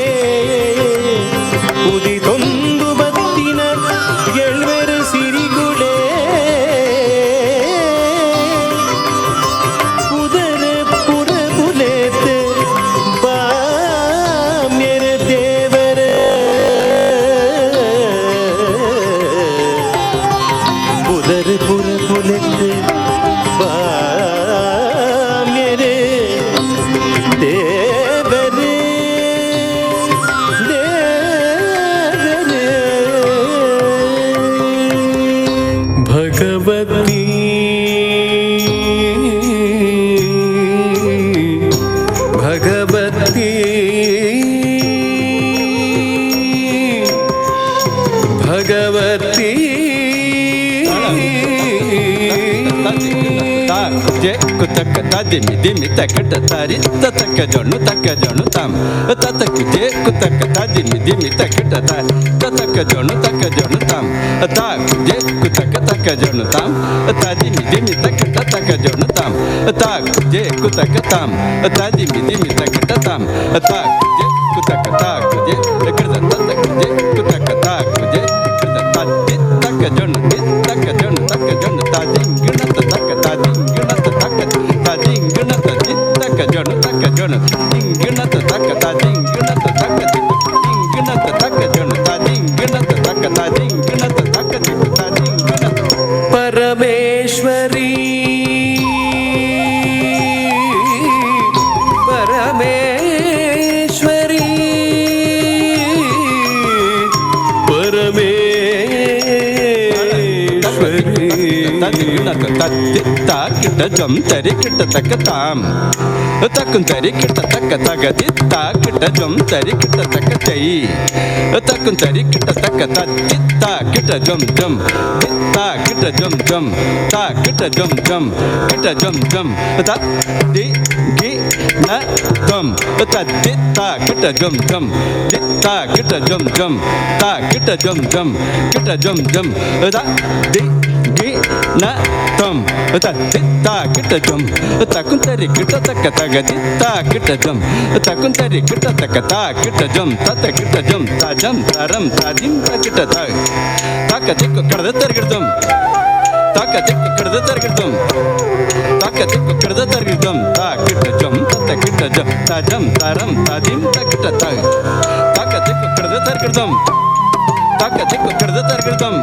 ಉದಿತೊಂದು ಬತ್ತಿನ ಎಳ್ವೆರೆ ಸಿರಿಗುಳೆ ಉದರ ಪುರ ಪುಲೇತ ಬಾಮ್ಯರ ದೇವರ ಉದರ ಪುರ ಪುಲೆತ್ ಬಾಮ್ಯರ ದೇವರೇ ದೇವರೇ. ಭಗವತಿ ಭಗವತಿ ಭಗವತಿ. ತಕ್ಕ ತದಿಮಿ ದಿಮಿ ತಕ್ಕಟ ತಾರಿ ತಕ್ಕ ಜೊಣ್ಣು ತಕ್ಕ ಜೊಣ್ಣು ತಾಮ್ ತತಕ್ಕು ಜೆ ಕುತಕ್ಕ ತದಿಮಿ ದಿಮಿ ತಕ್ಕಟ ತಾರಿ ತಕ್ಕ ಜೊಣ್ಣು ತಕ್ಕ ಜೊಣ್ಣು ತಾಮ್ ತಾಕ್ ಜೆ ಕುತಕ್ಕ ತಕ್ಕ ಜೊಣ್ಣು ತಾಮ್ ತದಿಮಿ ದಿಮಿ ತಕ್ಕಟ ತಕ್ಕ ಜೊಣ್ಣು ತಾಮ್ ತಾಕ್ ಜೆ ಕುತಕ್ಕ ತಾಮ್ ತದಿಮಿ ದಿಮಿ ತಕ್ಕಟ ತಾಮ್ ತಾಕ್ ಜೆ ಕುತಕ್ಕ ತಾಕ್ ಜೆ ಕೃತ ತಕ್ಕ ಜೆ ಕುತಕ್ಕ ತಾಕ್ ಜೆ ಕೃತ ತತ್ತಿ ತಕ್ಕ ಜೊಣ್ಣು ತಿ ತಕ್ಕ ಜೊಣ್ಣು ತಕ್ಕ ಜೊಣ್ಣು ತಾದಿಂಗಿಣತ ತಕ್ಕ ತಾದಿಂಗಿಣತ ತಕ್ಕ ತಾದಿಂಗಿಣತ ತಿ ತಕ್ಕ ಜೊಣ್ಣು ತಕ್ಕ ಜೊಣ್ಣು ತಿಂಗಿಣತ ತಕ್ಕ ತಾದಿಂಗಿಣತ ತಕ್ಕ ತಿ ತಿಂಗಿಣತ ತಕ್ಕ ಜೊಣ್ಣು ತಾದಿಂಗಿಣತ ತಕ್ಕ ತಾದಿಂಗಿಣತ ತಕ್ಕ ತಿ ತಾದಿಂಗಿಣತ. ಪರಮೇಶ್ವರಿ ಪರಮೇಶ್ವರಿ ಪರಮೇಶ್ವರಿ. ತದಿಗಿಣತ ತತ್ತಿ ತಾ ಕಿಟ್ಟ ಜಂ ತರಿ ಕಿಟ್ಟ ತಕ್ಕ ತಾಮ್ ತಕ್ಕುಂತರಿ ಕಿಟ್ಟ ತಕ್ಕ ತಗದಿ ತಾ ಕಿಟ್ಟ ಜೊಂ ತರಿ ಕಿಟ್ಟ ತಕ್ಕ ತೈ ತಕ್ಕುಂತರಿ ಕಿಟ್ಟ ತಕ್ಕ ತತ್ತಿ ತಾ ಕಿಟ್ಟ ಜೊಂ ಜೊಂ ತಾ ಕಿಟ್ಟ ಜೊಂ ಜೊಂ ತಾ ಕಿಟ್ಟ ಜೊಂ ಜೊಂ ಕಿಟ್ಟ ಜೊಂ ಜೊಂ ತ the ಗಿ ನ ತಂ ತತ್ತಿ ತಾ ಕಿಟ್ಟ ಜೊಂ ಜೊಂ ತಾ ಕಿಟ್ಟ ಜೊಂ ಜೊಂ ತಾ ಕಿಟ್ಟ ಜೊಂ ಜೊಂ ಕಿಟ್ಟ ಜೊಂ ಜೊಂ ತ the ಗಿ ನ ತಂ ತತ್ತಿ ತಾ ಕಿಟ್ಟ ಜೊಂ ತಕುಂತರಿ ಕಿಟ್ಟ ತಕ್ಕ ತಗದಿ ತಾ ಕಿಟ್ಟ ಜೊಂ ತಕುಂತರಿ ಕಿಟ್ಟ ತಕ್ಕ ತಾ ಕಿಟ್ಟ ಜೊಂ ತತ್ತ ಕಿಟ್ಟ ಜೊಂ ತಾ ಜಂ ತರಂ ತಾದಿಂ ತ ಕಿಟ್ಟ ತ ತಕ್ಕ ತಿಕ್ಕು ಕಡದ ತರ್ಗಿಡ್ದಂ ತಕ್ಕ ತಿಕ್ಕು ಕಡದ ತರ್ಗಿಡ್ದಂ ತಕ್ಕ ತಿಕ್ಕು ಕಡದ ತರ್ಗಿಡ್ದಂ ತಾ ಕಿಟ್ಟ ಜೊಂ ತತ್ತ ಕಿಟ್ಟ ಜೊಂ ತಾ ಜಂ ತರಂ ತಾದಿಂ ತ ಕಿಟ್ಟ ತ ತಕ್ಕ ತಿಕ್ಕು ಕಡದ ತರ್ಗಿಡ್ದಂ ತಕ್ಕ ತಿಕ್ಕು ಕಡದ ತರ್ಗಿಡ್ದಂ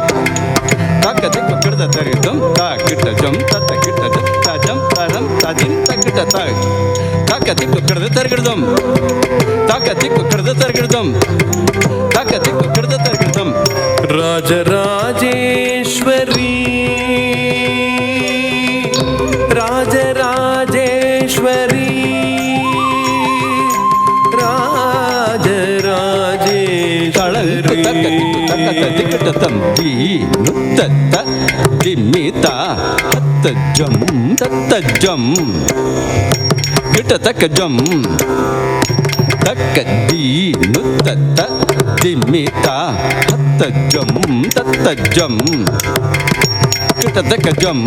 ತಕ್ಕ ತಿಕ್ಕು ಕಡದ ತರ್ಗಿಡ್ದಂ ತಾ ಕಿಟ್ಟ ಜೊಂ ತತ್ತ ಕಿಟ್ಟ ಜೊಂ ತಾ ಜಂ ತರಂ ತಾದಿಂ ತ ಕಿಟ್ಟ ತ ತಕ್ಕ ತಿಕ್ಕು ಕಡದ ತರ್ಗಿಡ್ದಂ ತಕ್ಕ ತಿಕ್ಕು ಕಡದ ತರ್ಗಿಡ್ದಂ ತಕ್ಕ ತಿಕ್ಕು ಕಡದ ತರ್ಗಿಡ್ದಂ. ರಾಜರಾಜೇಶ್ವರಿ ರಾಜರಾಜೇಶ್ವರಿ ತಳಂಕು ತಕ್ಕ ತಿಕ್ಕು ತಕ್ಕ ತದಿಕಿಟ ತಂ the ನುತ್ತ ತ ದಿಮ್ಮಿ ತ ಹತ್ತ ಜಂ ತತ್ತ ಜಂ ಕಿಟ ತಕ್ಕ ಜಂ ತಕ್ಕ the ನುತ್ತ ತ ದಿಮ್ಮಿ ತ ಹತ್ತ ಜಂ ತತ್ತ ಜಂ ಕಿಟ ತಕ್ಕ ಜಂ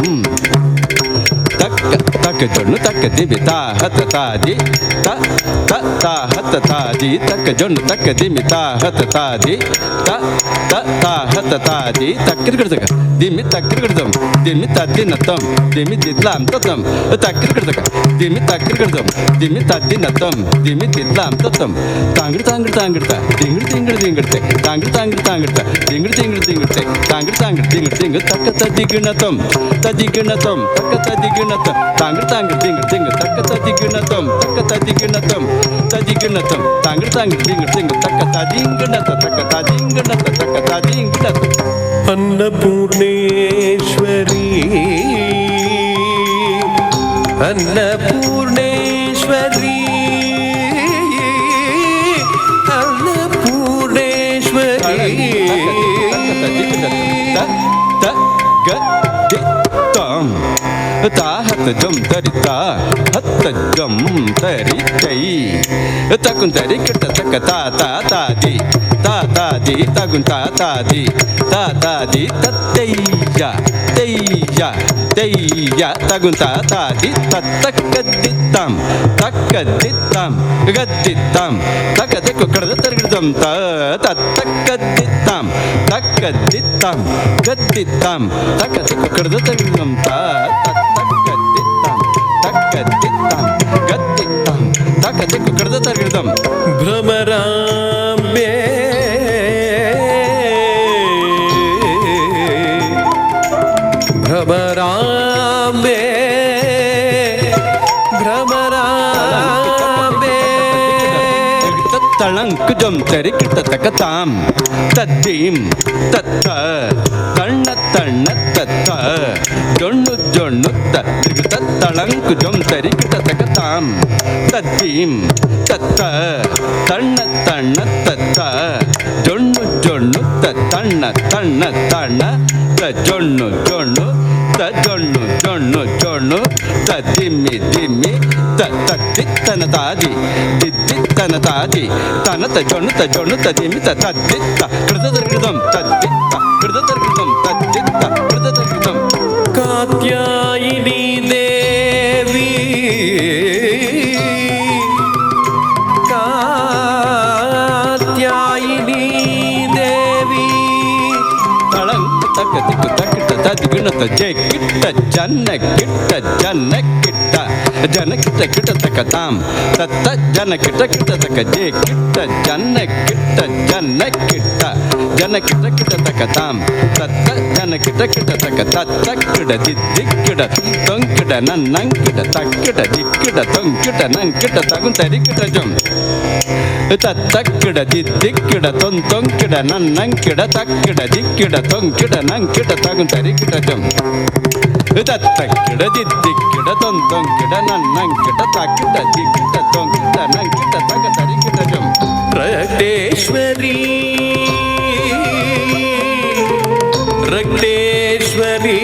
ತಕ್ಕ ತಕ್ಕ ಜೊಣ್ಣು ತಕ್ಕ ದಿಮಿ ತಾ ಹತ್ತ ತಾ the ತ ತ ತಾ ಹತ್ತ ತಾ the ತಕ್ಕ ಜೊಣ್ಣು ತಕ್ಕ ದಿಮಿ ತಾ ಹತ್ತ ತಾ the ತ ತ ತಾ ಹತ್ತ ತಾ the ತಕ್ಕಿರ್ಗಿಡ್ತಕ ದಿಮಿ ತಕ್ಕಿರ್ಗಿಡ್ದಂ ದಿಮಿ ತದ್ದಿನ ತಂ ದಿಮಿ ದಿದ್ಲಾಂ ತತ್ತಂ ತಕ್ಕಿರ್ಗಿಡ್ತಕ ದಿಮಿ ತಕ್ಕಿರ್ಗಿಡ್ದಂ ದಿಮಿ ತದ್ದಿನ ತಂ ದಿಮಿ ದಿದ್ಲಾಂ ತತ್ತಂ ತಾಂಗಿಡ್ ತಾಂಗಿಡ್ ತಾಂಗಿಡ್ತ ದಿಂಗಿಡ್ ತಿಂಗಿಡ್ ದಿಂಗಿಡ್ತೆ ತಾಂಗಿಡ್ ತಾಂಗಿಡ್ ತಾಂಗಿಡ್ತ ದಿಂಗಿಡ್ ತಿಂಗಿಡ್ ದಿಂಗಿಡ್ತೆ ತಾಂಗಿಡ್ ತಾಂಗಿಡ್ ದಿಂಗಿಡ್ ತಿಂಗ್ ತಕ್ಕ ತದ್ದಿಗಿಣ ತಂ ತದ್ದಿಗಿಣ ತಂ ತಕ್ಕ ತದ್ದಿಗಿಣ ತಂ ತಾಂಗಿಡ್ ತಾಂಗಿಡ್ ದಿಂಗಿಡ್ ತಿಂಗ್ ತಕ್ಕ ತದ್ದಿಗಿಣ ತಂ ತಕ್ಕ ತದ್ದಿಗಿಣ ತಂ ತದ್ದಿಗಿಣ ತಂ ತಾಂಗಿಡ್ ತಾಂಗಿಡ್ ದಿಂಗಿಡ್ ತಿಂಗ್ ತಕ್ಕ ತದಿಂಗಿಣ ತ ತಕ್ಕ ತದಿಂಗಿಣ ತ ತಕ್ಕ ತದಿಂಗಿಣ ತ. ಅನ್ನಪೂರ್ಣೇಶ್ವರಿ ಅನ್ನಪೂರ್ಣೇಶ್ವರಿ ಅನ್ನಪೂರ್ಣೇಶ್ವರಿ ತ ತ ಗ the ತಂ ತಾ ಹತ್ತ ಜಂ ತರಿ ತಾ ಹತ್ತ ಜಂ ತರಿ ತೈ ತಕುಂತರಿ ಕಿಟ್ಟ ತಕ್ಕ ತಾ ತಾ ತಾ the ತಾ ತಾ the ತಗುಂ ತಾ ತಾ the ತಾ ತಾ the ತತ್ತಯ್ಯ ತಯ್ಯ ತಯ್ಯ ತಗುಂ ತಾ ತಾ the ತತ್ತಕ್ಕ ದಿತ್ತಂ ತಕ್ಕ ದಿತ್ತಂ ಗದ್ದಿತ್ತಂ ತಕ್ಕ ತೆಕ್ಕು ಕಡದ ತರ್ಗಿಡ್ದಂ ತ ತತ್ತಕ್ಕ ದಿತ್ತಂ ತಕ್ಕ ದಿತ್ತಂ ಗದ್ದಿತ್ತಂ ತಕ್ಕ ತೆಕ್ಕು ಕಡದ ತರ್ಗಿಡ್ದಂ ತ ತತ್ತಕ್ಕ ದಿತ್ತಂ ತಕ್ಕ ದಿತ್ತಂ ಗದ್ದಿತ್ತಂ ತಕ್ಕ ತೆಕ್ಕು ಕಡದ ತರ್ಗಿಡ್ದಂ. ಭ್ರಮರಾಂಬೆ ಭ್ರಮರಾಂಬೆ ಭ್ರಮರಾಂಬೆ ತಳಂಕು ಜಂ ತರಿ ಕಿಟ್ಟ ತಕ ತಾಂ ತದ್ದೀಂ ತತ್ತ ತಣ್ಣ ತಣ್ಣ ತತ್ತ ಜೊಣ್ಣು ಜೊಣ್ಣು ತ ತಳಂಕು ಜೊಂ ತರಿ ಕಿಟ್ಟ ತಕ ತಾಂ ತದ್ದೀಂ ತತ್ತ ತಣ್ಣ ತಣ್ಣ ತತ್ತ ಜೊಣ್ಣು ಜೊಣ್ಣು ತ ತಣ್ಣ ತಣ್ಣ ತಣ್ಣ ತ ಜೊಣ್ಣು ಜೊಣ್ಣು ತ ಜೊಣ್ಣು ಜೊಣ್ಣು ಜೊಣ್ಣು ತ ದಿಮ್ಮಿ ದಿಮ್ಮಿ ತ ತತ್ತಿತ್ತನ ತಾದಿ ದಿದ್ದಿತ್ತನ ತಾದಿ ತನ ತ ಜೊಣ್ಣು ತ ಜೊಣ್ಣು ತ ದಿಮ್ಮಿ ತ ತದ್ದಿತ್ತ ಕೃತ ತರ್ಗಿದಂ ತದ್ದಿತ್ತ ಕೃತ ತರ್ಗಿದಂ ತದ್ದಿತ್ತ ಕೃತ ತರ್ಗಿದಂ. ಕಾತ್ಯಾಯಿನಿ ದೇವಿ ಕಾತ್ಯಾಯಿನಿ ದೇವಿ ತಳಂಕು ತಕ್ಕ ತಿಕ್ಕು ತಕ್ಕಿಟ್ಟ ತದ್ಗಿಣತ ಜಯ ಕಿಟ್ಟ ಜನ್ನ ಕಿಟ್ಟ ಜನ್ನ ಕಿಟ್ಟ ಜನ ಕಿಟ್ಟ ಕಿಟ್ಟ ತಕ್ಕ ತಾಂ ತತ್ತ ಜನ ಕಿಟ್ಟ ಕಿಟ್ಟ ತಕ್ಕ ಜಯ ಕಿಟ್ಟ ಜನ್ನ ಕಿಟ್ಟ ಜನ್ನ ಕಿಟ್ಟ ಜನ ಕಿಟ್ಟ ಕಿಟ್ಟ ತಕ್ಕ ತಾಂ ತತ್ತ ಜನ ಕಿಟ್ಟ ಕಿಟ್ಟ ತಕ್ಕ ತತ್ತ ಕಿಡ ದಿದ್ದಿಕ್ಕಿಡ ತೊಂಕಿಡ ನನ್ನಂಕಿಡ ತಕ್ಕಿಡ ದಿಕ್ಕಿಡ ತೊಂಕಿಟ ನಂಕಿಟ ತಗುಂತರಿ ಕಿಟ ಜಂ ತತ್ತಕ್ಕಿಡ ದಿದ್ದಿಕ್ಕಿಡ ತೊಂತೊಂಕಿಡ ನನ್ನಂಕಿಡ ತಕ್ಕಿಡ ದಿಕ್ಕಿಡ ತೊಂಕಿಡ ನಂಕಿಟ ತಗುಂತರಿ ಕಿಟ ಜಂ. ತತ್ತಕ್ಕಿಡ ದಿದ್ದಿಕ್ಕಿಡ ತೊಂತೊಂಕಿಡ ನನ್ನಂಕಿಡ ತಕ್ಕಿಡ ದಿಕ್ಕಿಡ ತೊಂಕಿಡ ನಂಕಿಡ ತಗ ತರಿಕಿಡ ಜಂ. ರಕ್ತೇಶ್ವರಿ ರಕ್ತೇಶ್ವರಿ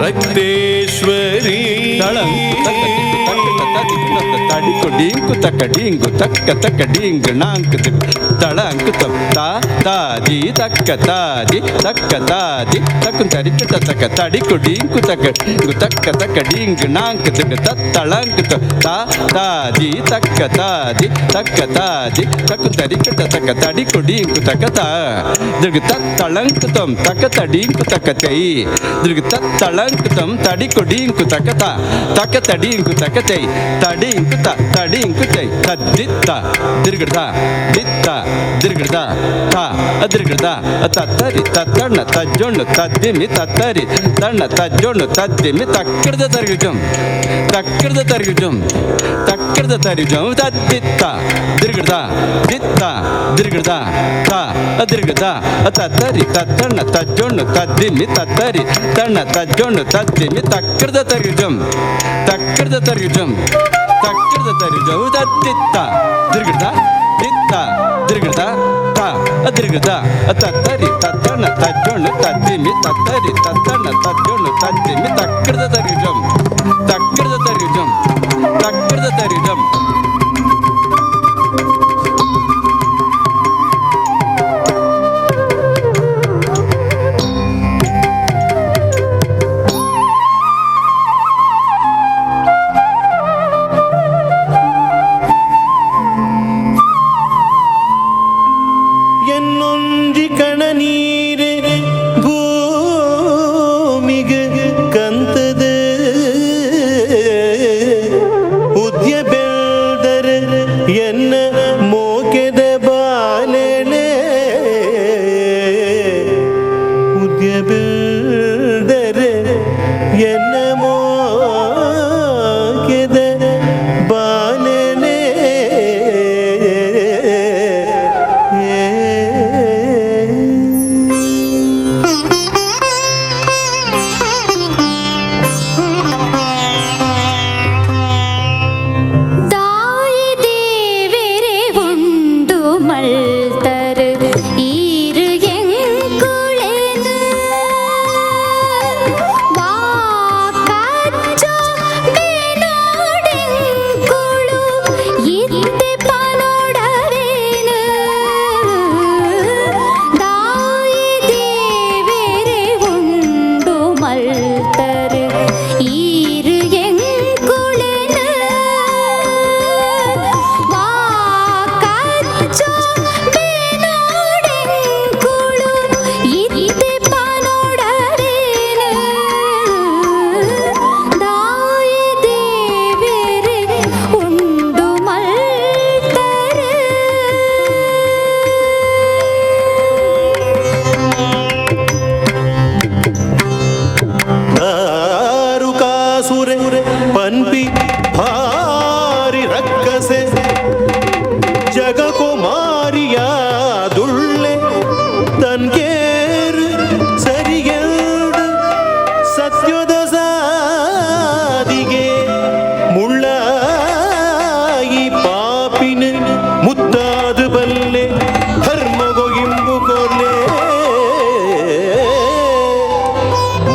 ರಕ್ತೇಶ್ವರಿ. ತಡಿಕು ಡಿಂಕು ತಕ್ಕ ಡಿಂಗು ತಕ್ಕ ತಕ್ಕ ಡಿಂಗ್ ನಾಂಕು ತಳಂಕು ತಾ ತಾದಿ ತಕ್ಕ ತಾದಿ ತಕ್ಕ ತಾದಿ ತಕ್ಕು ತರಿಕಿಟ ತಕ್ಕ ತಡಿಕು ಡಿಂಕು ತಕ್ಕ ಡಿಂಗು ತಕ್ಕ ತಕ್ಕ ಡಿಂಗ್ ನಾಂಕು ತಳಂಕು ತಾ ತಾದಿ ತಕ್ಕ ತಾದಿ ತಕ್ಕ ತಾದಿ ತಕ್ಕು ತರಿಕಿಟ ತಕ್ಕ ತಡಿಕು ಡಿಂಕು ತಕ್ಕ ತಾ ದೃಗ್ ತಳಂಕು ತಂ ತಕ್ಕ ತಡಿಂಕು ತಕ್ಕ ತೈ ದೃಗ್ ತಳಂಕು ತಂ ತಡಿಕು ಡಿಂಕು ತಕ್ಕ ತಾ ತಕ್ಕ ತಡಿಂಕು ತಕ್ಕ ತೈ ತಡಿಂಕು ತ ತಡಿಂಕು ತೈ ತದ್ದಿತ್ತ ದಿರ್ಗಡ ದಿತ್ತ ದಿರ್ಗಡ ತ ಅದಿರ್ಗಡ ತತ್ತರಿ ತತ್ತಣ್ಣ ತಜ್ಜೊಣ್ಣು ತದ್ದಿಮಿ ತತ್ತರಿ ತಣ್ಣ ತಜ್ಜೊಣ್ಣು ತದ್ದಿಮಿ ತಕ್ಕಡ್ದ ತರಿಗುಜಂ ತಕ್ಕಡ್ದ ತರಿಗುಜಂ ತಕ್ಕಡ್ದ ತರಿಗುಜಂ ತದ್ದಿತ್ತ ದಿರ್ಗಡ ದಿತ್ತ ದಿರ್ಗಡ ತ ಅದಿರ್ಗಡ ತತ್ತರಿ ತತ್ತಣ್ಣ ತಜ್ಜೊಣ್ಣು ತದ್ದಿಮಿ ತತ್ತರಿ ತಣ್ಣ ತಜ್ಜೊಣ್ಣು ತದ್ದಿಮಿ ತಕ್ಕಡ್ದ ತರಿಗುಜಂ ತಕ್ಕಡ್ದ ತರಿಗುಜಂ ತಕ್ಕಡ್ದ ತರಿಗುಜಂ ತದ್ದಿತ್ತ ದಿರ್ಗಡ ದಿತ್ತ ದಿರ್ಗಡ ತ ಅದಿರ್ಗಡ ತತ್ತರಿ ತತ್ತಣ್ಣ ತಜ್ಜೊಣ್ಣು ತದ್ದಿಮಿ ತತ್ತರಿ ತತ್ತಣ್ಣ ತಜ್ಜೊಣ್ಣು ತದ್ದಿಮಿ ತಕ್ಕಡ್ದ ತರಿಗುಜಂ ತಕ್ಕಡ್ದ ತರಿಗುಜಂ ತಕ್ಕಡ್ದ ತರಿಗುಜಂ. ಎನ್ನೊಂಜಿ ಕಣ ನೀರೆ ಭೂಮಿಗೆ ಕಂತದ ಉದ್ಯ ಬೆಳ್ದರೆ ಎನ್ನ ಮೋಕೆದ ಬಾಲೆನೆ ಉದ್ಯ ಬೆಳ್ದರೆ ಎನ್ನ ಮೋಕೆದ ಬಾಲೆನೆ. ದಾಯಿ ದೇವೆರೆ ಉಂಡು ಮಲ್ತರು ಈರು ಎಂಕುಳೆನು ವಾಕಚ್ಚೋ ಬೇನೋಡೆಂಕುಳು ಇತ್ತೆ ಪನೋಡವೇನು. ದಾಯಿ ದೇವೆರೆ ಉಂಡು ಮಲ್ತರು ಈರು ಎಂಕುಳೆನು ವಾಕಚ್ಚೋ ಬೇನೋಡೆಂಕುಳು ಇತ್ತೆ ಪನೋಡವೇನು. ದಾಯಿ ದೇವೆರೆ ಉಂಡು ಮಲ್ತರು. ದಾರುಕಾಸುರೆ ಪನ್ಪಿ ಭಾರಿ ರಕ್ಕಸೆ ಜಗಕುಮಾರಿಯ ದುಳ್ಳೆ ತನ್ಕೇರು ಸರಿಗೆಲ್ದು ಸತ್ಯದ ಸಾದಿಗೆ ಮುಳ್ಳಾಯಿ ಪಾಪಿನ ಮುತ್ತಾದ ಬಲ್ಲೆ ಧರ್ಮಗೊ ಇಂಬು ಕೊರ್ಲೆ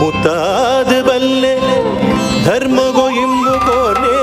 ಮುತ್ತಾದ ಬಲ್ಲೆ ಧರ್ಮಗೊ ಇಂಬು ಕೋರ್ಲೆ.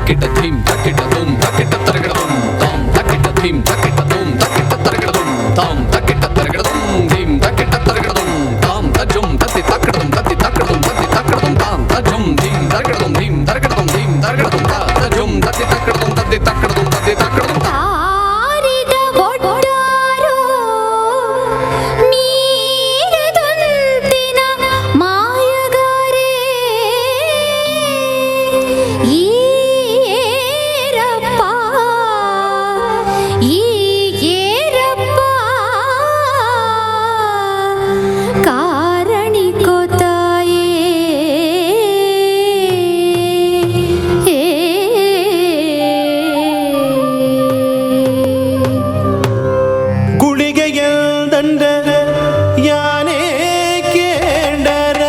ತಕ್ಕಿಟ ಧೀಂ ತಕ್ಕಿಟ ಧೂಮ್ ತಕ್ಕಿಟ ತರಗಡ ಧೂಮ್ ತಾಂ ತಕ್ಕಿಟ ಧೀಂ ತಕ್ಕಿಟ ಧೂಮ್ ತಕ್ಕಿಟ ತರಗಡ ಧೂಮ್ ತಾಂ ತಕ್ಕಿಟ ತರಗಡ ಧೂಮ್ ಧೀಂ ತಕ್ಕಿಟ ತರಗಡ ಧೂಮ್ ತಾಂ ತಜುಂ ತತ್ತಿ ತಕ್ಕಡ ಧೂಮ್ ತತ್ತಿ ತಕ್ಕಡ ಧೂಮ್ ತತ್ತಿ ತಕ್ಕಡ ಧೂಮ್ ತಾಂ ತಜುಂ ಧೀಂ ತರಗಡ ಧೂಮ್ ಧೀಂ ತರಗಡ ಧೂಮ್ ಧೀಂ ತರಗಡ ಧೂಮ್ ತಾ ತಜುಂ ತತ್ತಿ ತಕ್ಕಡ ಧೂಮ್ ತತ್ತಿ ತಕ್ಕಡ ಧೂಮ್ ತತ್ತಿ ತಕ್ಕಡ ಧೂಮ್. ತಾರಿದ ಒಡ್ಡಾರೋ ಮೀರದಂತಿನ ಮಾಯಗಾರೇ ಈರಪ್ಪ ಈರಪ್ಪ ಕಾರಣಿಕೋತಾಯೇ. ಗುಳಿಗೆಯಲ್ದಂಡ ಯಾನೇ ಕೇಂಡರ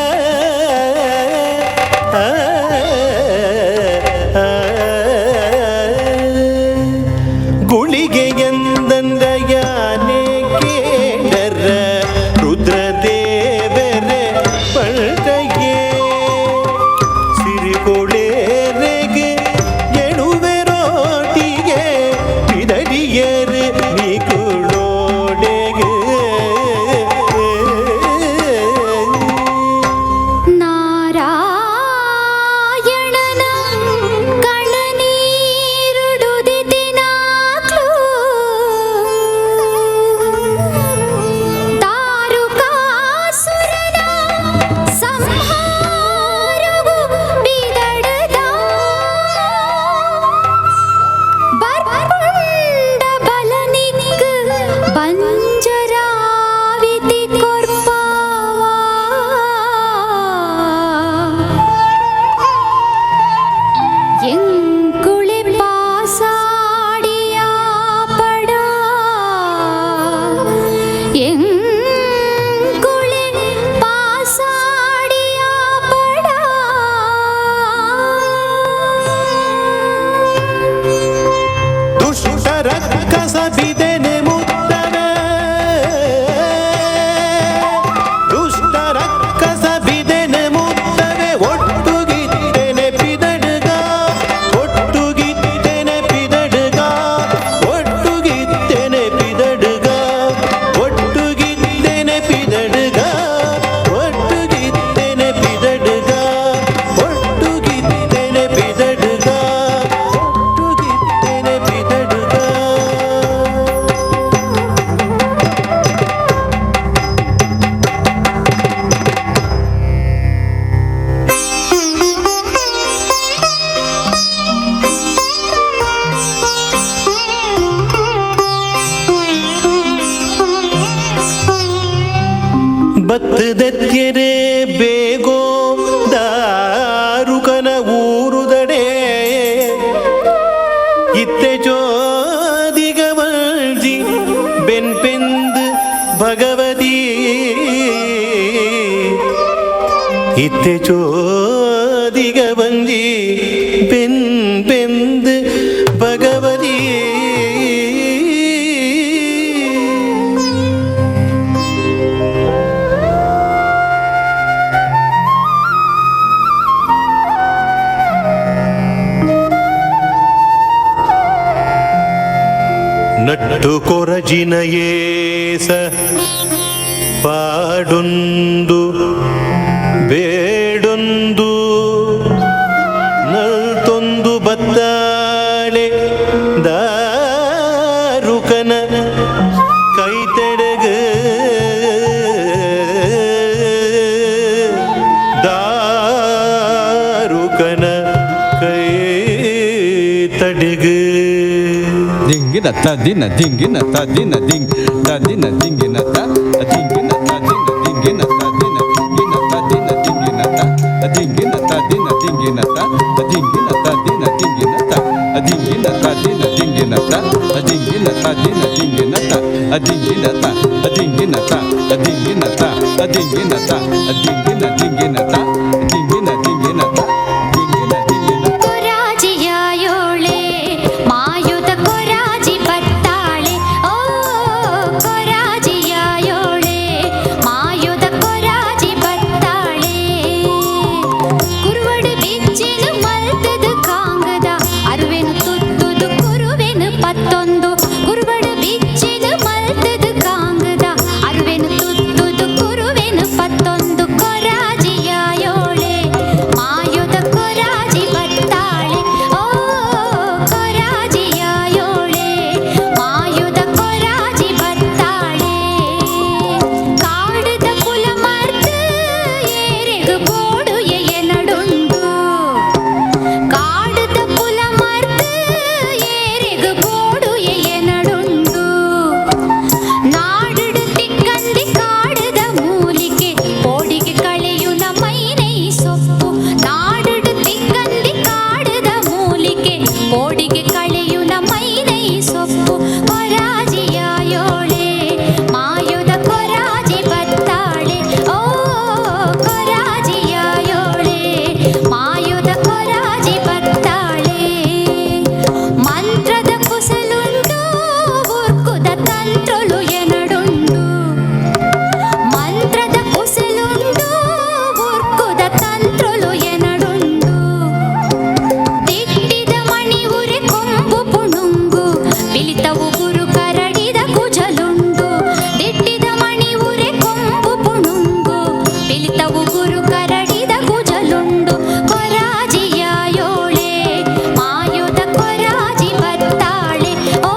ಗುಳಿಗೆಯಂದಂಡ ಯಾನೇ ಕೇಂಡರ ರುದ್ರದೇವರೇ ಪಳ್ತಯೇ ಸಿರಿಕೊಳೇರೆಗೆ ಎಣುವೆರೋಟಿಗೆ ಬಿದಡಿಯರು ನೀಕುಳೋಡೆಗೆ. ನಾರಾಯಣನ ಕಣನೀರುಡುದಿತಿನಾಕ್ಲು ದಾರುಕಾಸುರನ ಸಂಹಾರವು ಬಿದಡದ ಬರ್ಪುಂಡ ಬಲನಿಕ್ ಬಂಜರಾವಿತಿ ಕೊರ್ಪಾವಾ. ಎಂಕುಳಿ ಪಾಸಾಡಿಯ ಪಡ ಎಂಕುಳಿ ಪಾಸಾಡಿಯ ಪಡ. ದುಷ್ಟರ ಕಸಬಿದೆನೆ ಮುತ್ತನ ದುಷ್ಟರ ಕಸಬಿದೆನೆ ಮುತ್ತನೆ ಒಟ್ಟುಗಿದ್ದೆನೆ ಪಿದಡುಗ ಒಟ್ಟುಗಿದ್ದೆನೆ ಪಿದಡುಗ ಒಟ್ಟುಗಿದ್ದೆನೆ ಪಿದಡುಗ ಒಟ್ಟುಗಿದ್ದೆನೆ ಪಿದಡುಗ ಒಟ್ಟುಗಿದ್ದೆನೆ ಪಿದಡುಗ ಒಟ್ಟುಗಿದ್ದೆನೆ ಪಿದಡುಗ ಒಟ್ಟುಗಿದ್ದೆನೆ ಪಿದಡುಗ. ಬತ್ತದೆತ್ತೆರೆ ಬೇಗೋ ದಾರುಕನ ಊರುದಡೆ ಇತ್ತೆ ಚೋದಿಗವಲ್ಜಿ ಬೆನ್ಪೆಂದು ಭಗವತಿ ಇತ್ತೆ ಚೋದಿಗವಂಜಿ ಬೆನ್ಪೆಂದು ಭಗವತಿ. ನಟ್ಟು ಕೊರಜಿನಯೇಸ ಪಾಡೊಂದು ಬೇಡೊಂದು ನಲ್ತೊಂದು ಬತ್ತಾಳೆ ದಾರುಕನ ಕೈತೆಡಗ ದಾರುಕನ ಕೈ ತಡೆಗ. ದಿಂಗಿನ ತ ದಿನ ದಿಂಗಿನ ತ ದಿನ ದಿಂಗ್ ತ ದಿನ ದಿಂಗಿನ ತ ದಿಂಗಿನ ತ ದಿನ ದಿಂಗಿನ ತ ದಿನ ದಿಂಗಿನ ತ ದಿನ ದಿಂಗಿನ ತ ದಿಂಗಿನ ತ ದಿನ ದಿಂಗಿನ ತ ದಿಂಗಿನ ತ ದಿನ ದಿಂಗಿನ ತ ದಿಂಗಿನ ತ ದಿನ ದಿಂಗಿನ ತ ದಿಂಗಿನ ತ ದಿನ ದಿಂಗಿನ ತ ದಿಂಗಿನ ತ ದಿಂಗಿನ ತ ದಿಂಗಿನ ತ ದಿಂಗಿನ ತ ದಿಂಗಿನ ದಿಂಗಿನ ತ ದಿಂಗಿನ ದಿಂಗಿನ ತ ದಿಂಗಿನ ದಿಂಗಿನ. ಕೊರಾಜಿಯಾಯೋಳೆ ಮಾಯುತ ಕೊರಾಜಿ ಬತ್ತಾಳೆ ಓ ಕೊರಾಜಿಯಾಯೋಳೆ ಮಾಯುತ ಕೊರಾಜಿ ಬತ್ತಾಳೆ ಕುರುವಡು ಬಿಚ್ಚಿನ ಮಲ್ತದ. ಪೋಡಿಗೆ ಕಳೆಯುನ ಮೈನೈ ಸೊಪ್ಪು ಕೊರಾಜಿಯಾಯೋಳೆ ಮಾಯುದ ಕೊರಾಜಿ ಬತ್ತಾಳೆ ಓ ಕೊರಾಜಿಯಾಯೋಳೆ ಮಾಯುದ ಕೊರಾಜಿ ಬತ್ತಾಳೆ ಮಂತ್ರದ ಕುಸಲುಂಡು ಉರ್ಕುದ ತಂತ್ರಲು ಎನಡುಂಡು ಮಂತ್ರದ ಕುಸಲುಂಡು ಉರ್ಕುದ ತಂತ್ರಲು ಎನಡುಂಡು ದಿಟ್ಟಿದ ಮಣಿ ಉರೆ ಕೊಂಬು ಪುಣುಂಗು ಪಿಲಿತವು ಗುರು ಕರಡಿದ ಕುಜಲುಂಡು ದಿಟ್ಟಿದ ಮಣಿ ಉರೆ ಕೊಂಬು ಪುಣುಂಗು ಪಿಲಿತವು ಗುರು ಕರಡಿದ ಕುಜಲುಂಡು ಕೊರಾಜಿಯಾಯೋಳೆ ಮಾಯುದ ಕೊರಾಜಿ ಬತ್ತಾಳೆ ಓ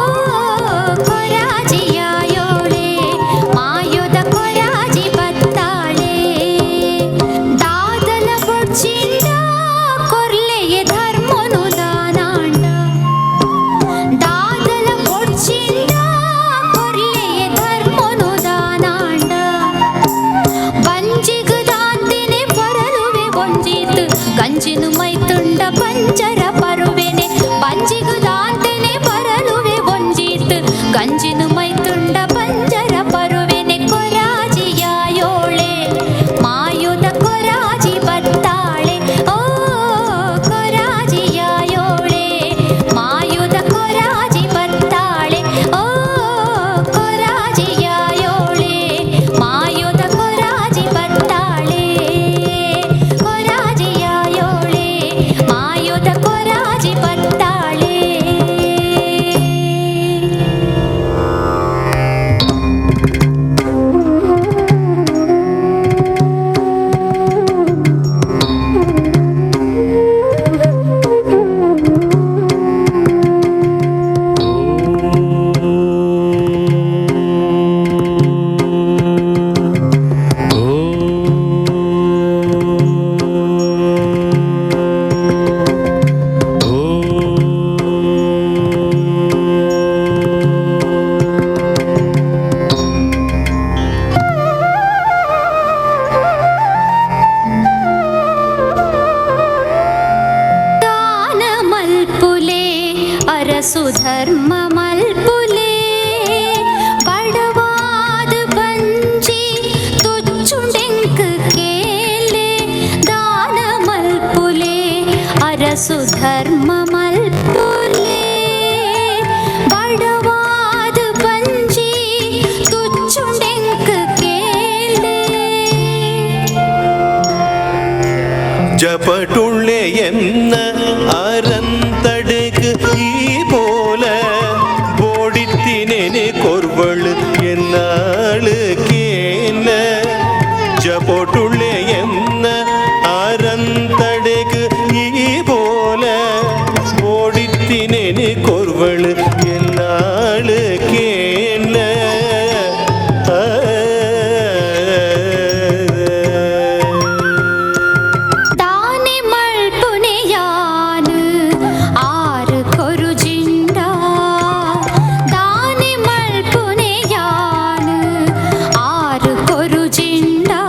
ಕೊರಾಜಿಯಾಯೋಳೆ ಮಾಯುದ ಕೊರಾಜಿ ಬತ್ತಾಳೆ ದಾದಲ ಬೊಡ್ಚಿಂದ ಕೊರ್ಲೆಯ ಧರ್ಮನು ದಾನಾಂಡ ದಾದಲ ಬೊಡ್ಚಿಂದ ಕೊರ್ಲೆಯ ಧರ್ಮನು ದಾನಾಂಡ ಬಂಜಿಗುದಾಂತಿನೆ ಬರಲುವೆ ಒಂಜಿತು ಗಂಜಿನು ಮೈತುಂಡ ಪಂಚರ ಪರುವೆನೆ ಬಂಜಿಗುದಾಂತಿನೆ ಬರಲುವೆ ಒಂಜಿತು ಗಂಜಿನು ಮೈತುಂಡ ಪಂಜರ ಪರುವೆನೆ ಕೊರಾಜಿಯಾಯೋಳೆ ಮಾಯುದ ಕೊರಾಜಿ ಬತ್ತಾಳೆ ಓ ಕೊರಾಜಿಯಾಯೋಳೆ ಮಾಯುದ ಕೊರಾಜಿ ಬತ್ತಾಳೆ ಓ ಕೊರಾಜಿಯಾಯೋಳೆ ಮಾಯುದ ಕೊರಾಜಿ ಬತ್ತಾಳೆ ಕೊರಾಜಿಯಾಯೋಳೆ ಮಾಯುದ ಕೊರಾಜಿ ಬತ್ತಾಳೆ. ದಾನ ಮಲ್ಪುಲೆ ಅರಸು ಧರ್ಮ ಮಲ್ಪುಲೆ ಬಡವಾದ ಬಂಜಿ ತುಚ್ಚುಂಡೆಂಕ್ ಕೇಲೆ ದಾನ ಮಲ್ಪುಲೆ ಅರಸು ಧರ್ಮ ಮಲ್ಪುಲೆ ಬಡವಾದ ಬಂಜಿ ತುಚ್ಚುಂಡೆಂಕ್ ಕೇಲೆ. ಜಪಟುಳ್ಳೆ ಎನ್ನ ಅರಂತಡೆಗ್ ಈ போல போடித்தினேனே கொர்வள் என்னாளு கேன ஜபோட்டுள்ளே என்ன அறந்தடகு ஈ போல போடித்தினேனே கொர்வள் என்னாளு கேன. தானே மல்புனையானு ஆறு கொருஜிண்டா தானே மல்புனையானு ஆறு கொருஜிண்டா.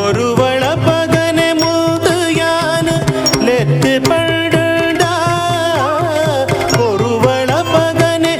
ஒருவள பகனை முது யானு லெத்து படுண்டா ஒருவள பகனை.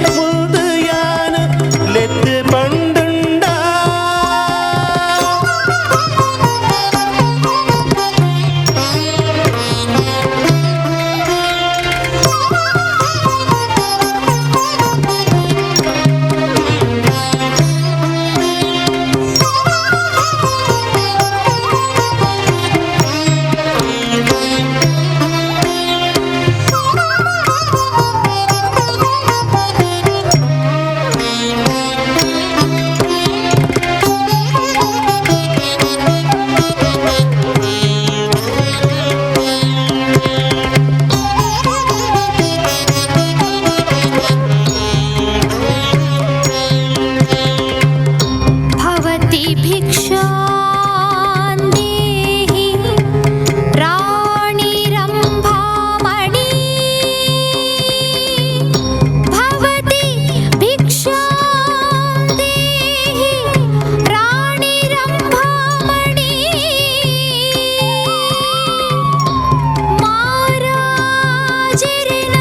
ರಾಜೆರೆನ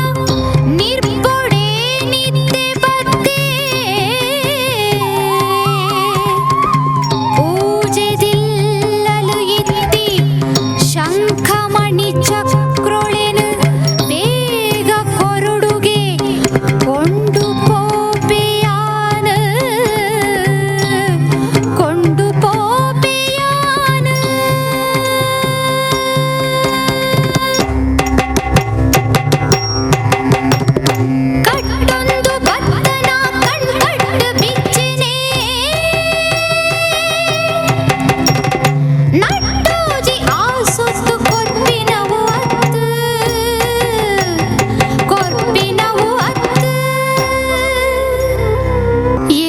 ನಿರ್ಪೊಡೆ ನಿತ್ಯ ಬತ್ತೆ ಪೂಜೆದಿಲ್ಲಲು ಇತ್ತಿ ಶಂಖಮಣಿ ಚಕ್ರೊಳೆನು ಬೇಗ ಕೊರಡುಗೆ ಕೊಂಡು ಪೋಪೆಯಾನ ಕೊಂಡು ಪೋಪೆಯಾನ. ಕಟ್ಟೊಂದು ಬತ್ತನ ಕಣ್ಕಟ್ಟು ಬಿಚ್ಚಿನೇ ನಟ್ಟೋಜಿ ಆ ಸೊತ್ತು ಕೊರ್ಪಿನವು ಅತ್ತು ಕೊರ್ಪಿನವು ಅತ್ತು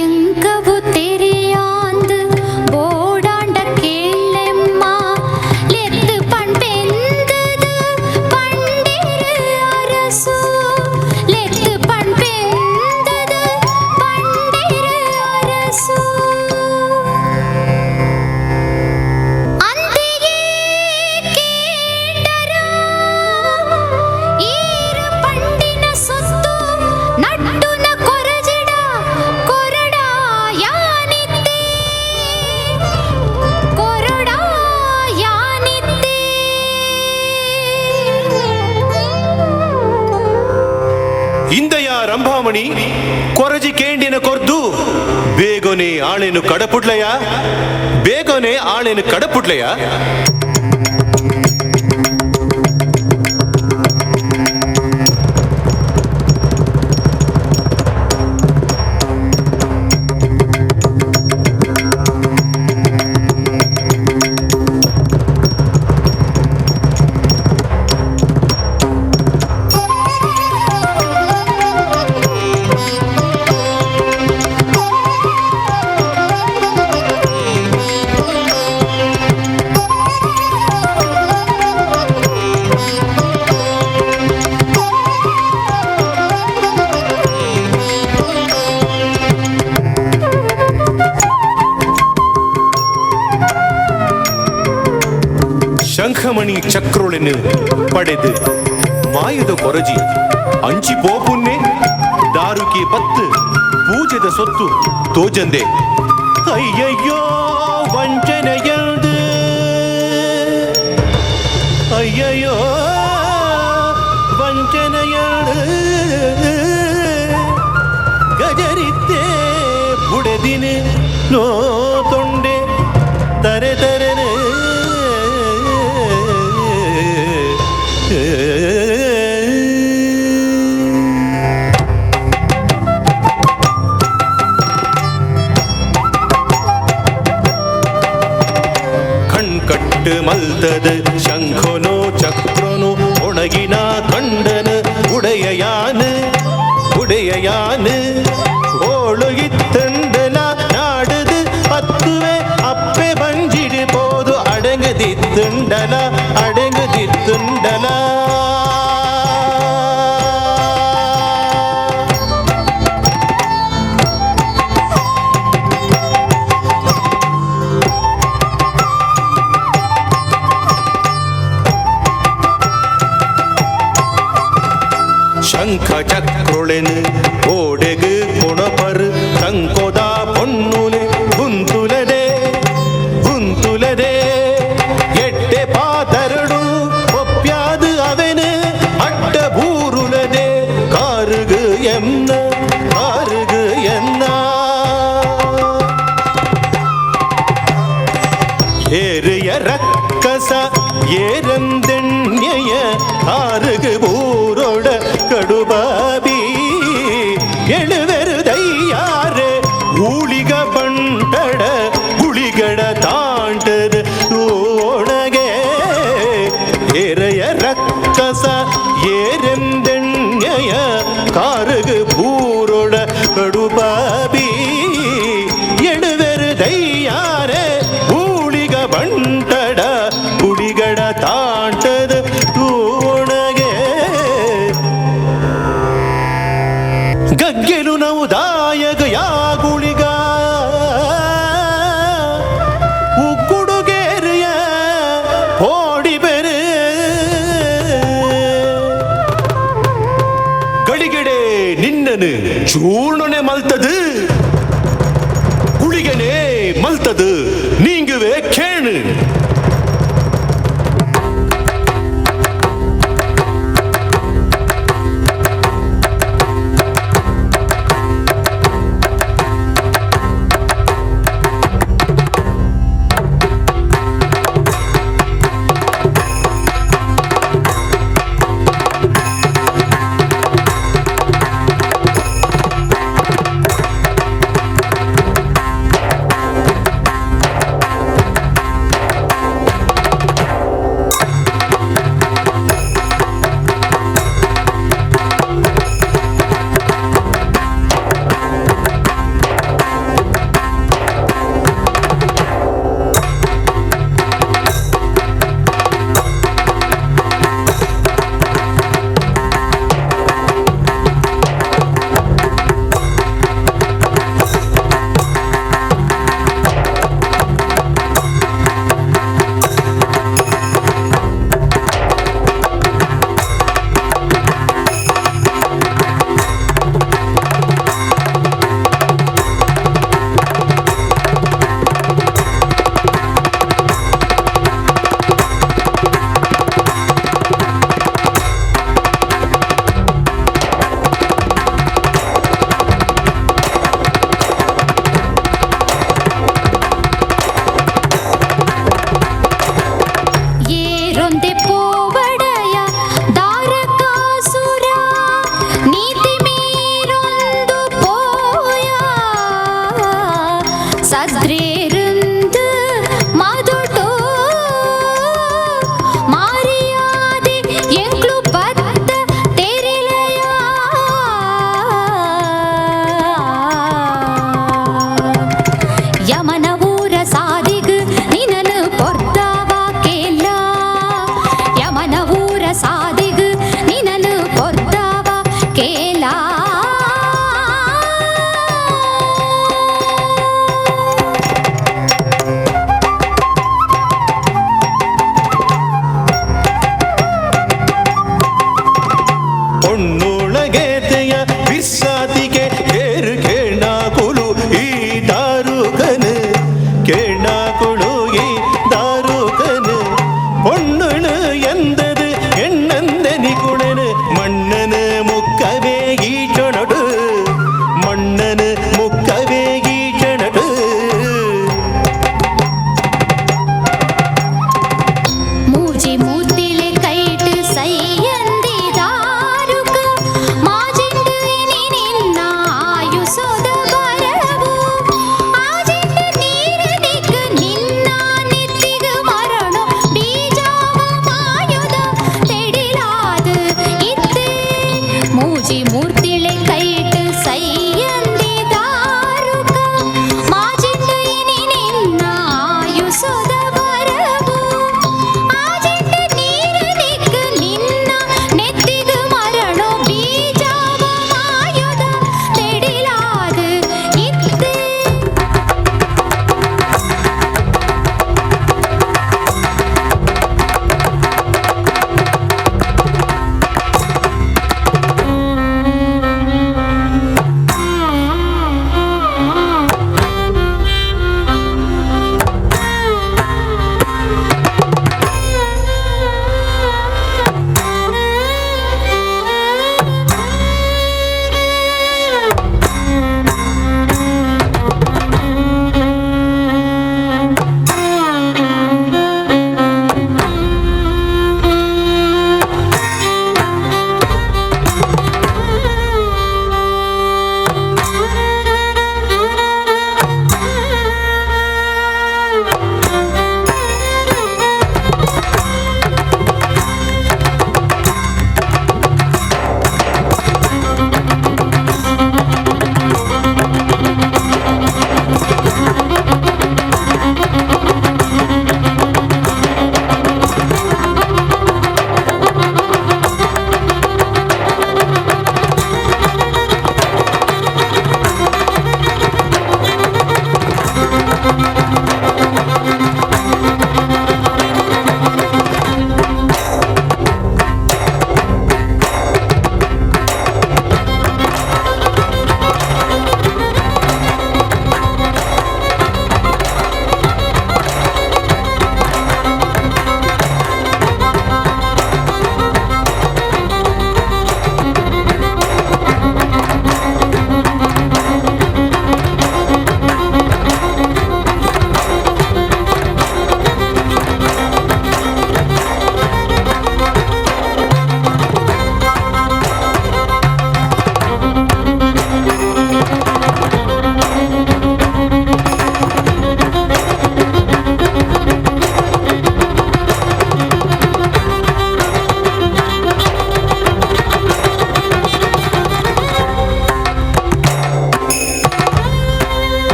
ಎಂಕವು ತೆರೆಯಾಂದು ಬೋಡಾಂಡ ಕೇಳೆಮ್ಮ ಲೆತ್ತು ಪಣ್ಪೆಂದದು ಪಂಡಿರು ಅರಸು ಲೆತ್ತು ಪಣ್ಪೆಂದದು ಪಂಡಿರು ಅರಸು. ಅಂತೆಯೇ ಕೇಂಡರ ಈರು ಪಂಡಿನ ಸೊತ್ತು ನಟ್ಟುನ ಕೊರಜಿಡ ಕೊರಡ ಯಾನಿತ್ತೆ ಕೊರಡ ಯಾನಿತ್ತೆ. ಇಂದಯ ರಂಭಾಮಣಿ ಕೊರಜಿ ಕೇಂಡಿನ ಕೊರ್ದು ಬೇಗನೆ ಆಳೆನು ಕಡಪುಡ್ಲಯ, ಬೇಗನೆ ಆಳೆನು ಕಡಪುಡ್ಲಯ. ಶಂಖಮಣಿ ಚಕ್ರೊಳೆನು ಪಡೆದು ಮಾಯದ ಕೊರಜಿ ಅಂಚಿ ಪೋಪುನ್ನೆ ದಾರುಕಿ ಪತ್ತು ಪೂಜೆದ ಸೊತ್ತು ತೋಜಂದೆ. ಅಯ್ಯಯ್ಯೋ ವಂಚನೆಯಂದು, ಅಯ್ಯಯ್ಯೋ ವಂಚನೆಯಂದು ಗಜರಿದ್ದೆ ಬುಡೆದಿನಿ ನೋ ತೊಂಡೆ ತರೆ ತರೆನೆ. ಕಣ್ಕಟ್ಟು ಮಲ್ತದ ಶಂಖನೋ ಚಕ್ರನೋ ಒಣಗಿನ ಕಂಡನ ಉಡೆಯ ಯಾನು ಉಡೆಯ ಯಾನು ಓಳು ಇತ್ತಂಡಲ ನಾಡದು ಅತ್ತುವೆ ಅಪ್ಪೆ ಬಂಜಿಡು ಪೋದು ಅಡಂಗದಿತ್ತುಂಡಲ ಅಡಂಗದಿತ್ತುಂಡಲ. ಶಂಖ ಚಕ್ರೊಳೆನು ಓಡೆಗು ಕೊಣಪರು ತಂಕೊದ ಪೊನ್ನುಲೆ ಹುಂತುಲದೆ ಹುಂತುಲದೆ ಎಟ್ಟೆ ಪಾತರಡು ಒಪ್ಪ್ಯಾದು ಅವೆನು ಅಡ್ಡ ಬೂರುಲದೆ ಕಾರುಗು ಎನ್ನ ಕಾರುಗು ಎನ್ನ. ಏರಿಯ ರಕ್ಕಸ ಏರಂದೆಣ್ಯಯ ಕಾರುಗು ಬೂರೊಡ ಕಡುಬಾಬಿ ಎಳುವೆರುದೈಯಾರೆ ಊಳಿಗ ಬಂಟಡ ಗುಳಿಗಡ ತಾಂಟದ ತೋಣಗೆ. ಏರೆಯ ರಕ್ಕಸ ಏರೆಂದೆಣ್ಯಯ ಕಾರುಗು ಬೂರೊಡ ಕಡುಬಾಬಿ ಎಳುವೆರುದೈಯಾರೆ ಊಳಿಗ ಬಂಟಡ ಗುಳಿಗಡ ತಾಂಟದ ತೋಣಗೆ. ಗಗ್ಗೆಲು ನಾವು ದಾಯಗ ಯಾಗುಳಿಗ ಉಗ್ಗುಡುಗೇರಿಯ ಪೋಡಿ ಬೆರೆ. ಗಡಿಗೆಡೆ ನಿನ್ನನು ಚೂರ್ಣನೆ ಮಲ್ತದು, ಗುಳಿಗನೆ ಮಲ್ತದು ನೀಂಗುವೆ ಕೇಣು.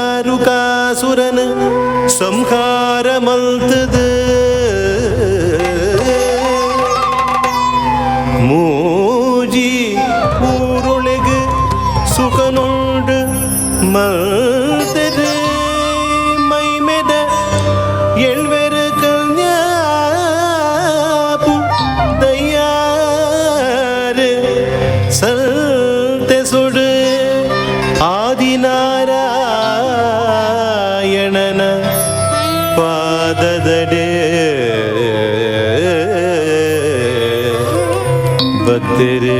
ದಾರುಕಾಸುರನ ಸಂಹಾರ ಮಲ್ತದ ಮೂಜಿ ಊರೊಳಗೆ ಸುಖನೊಂಡು ಮಲ್ತದ ಮೈಮೆದ ಎಳ್ವೆರ ಕನ್ಯಾಪು ದಯ್ಯಾರು ಸಲ್ತೆ ಸುಡು ಆದಿನಾರಾಯಣನ ಪಾದದಡೆ ಭಕ್ತರೇ.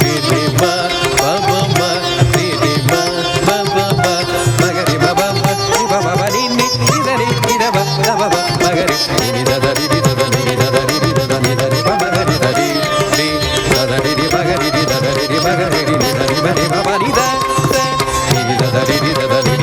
ರಿ ರಿ ಮ ಪ ಪ ಮ ರಿ ರಿ ಮ ಪ ಪ.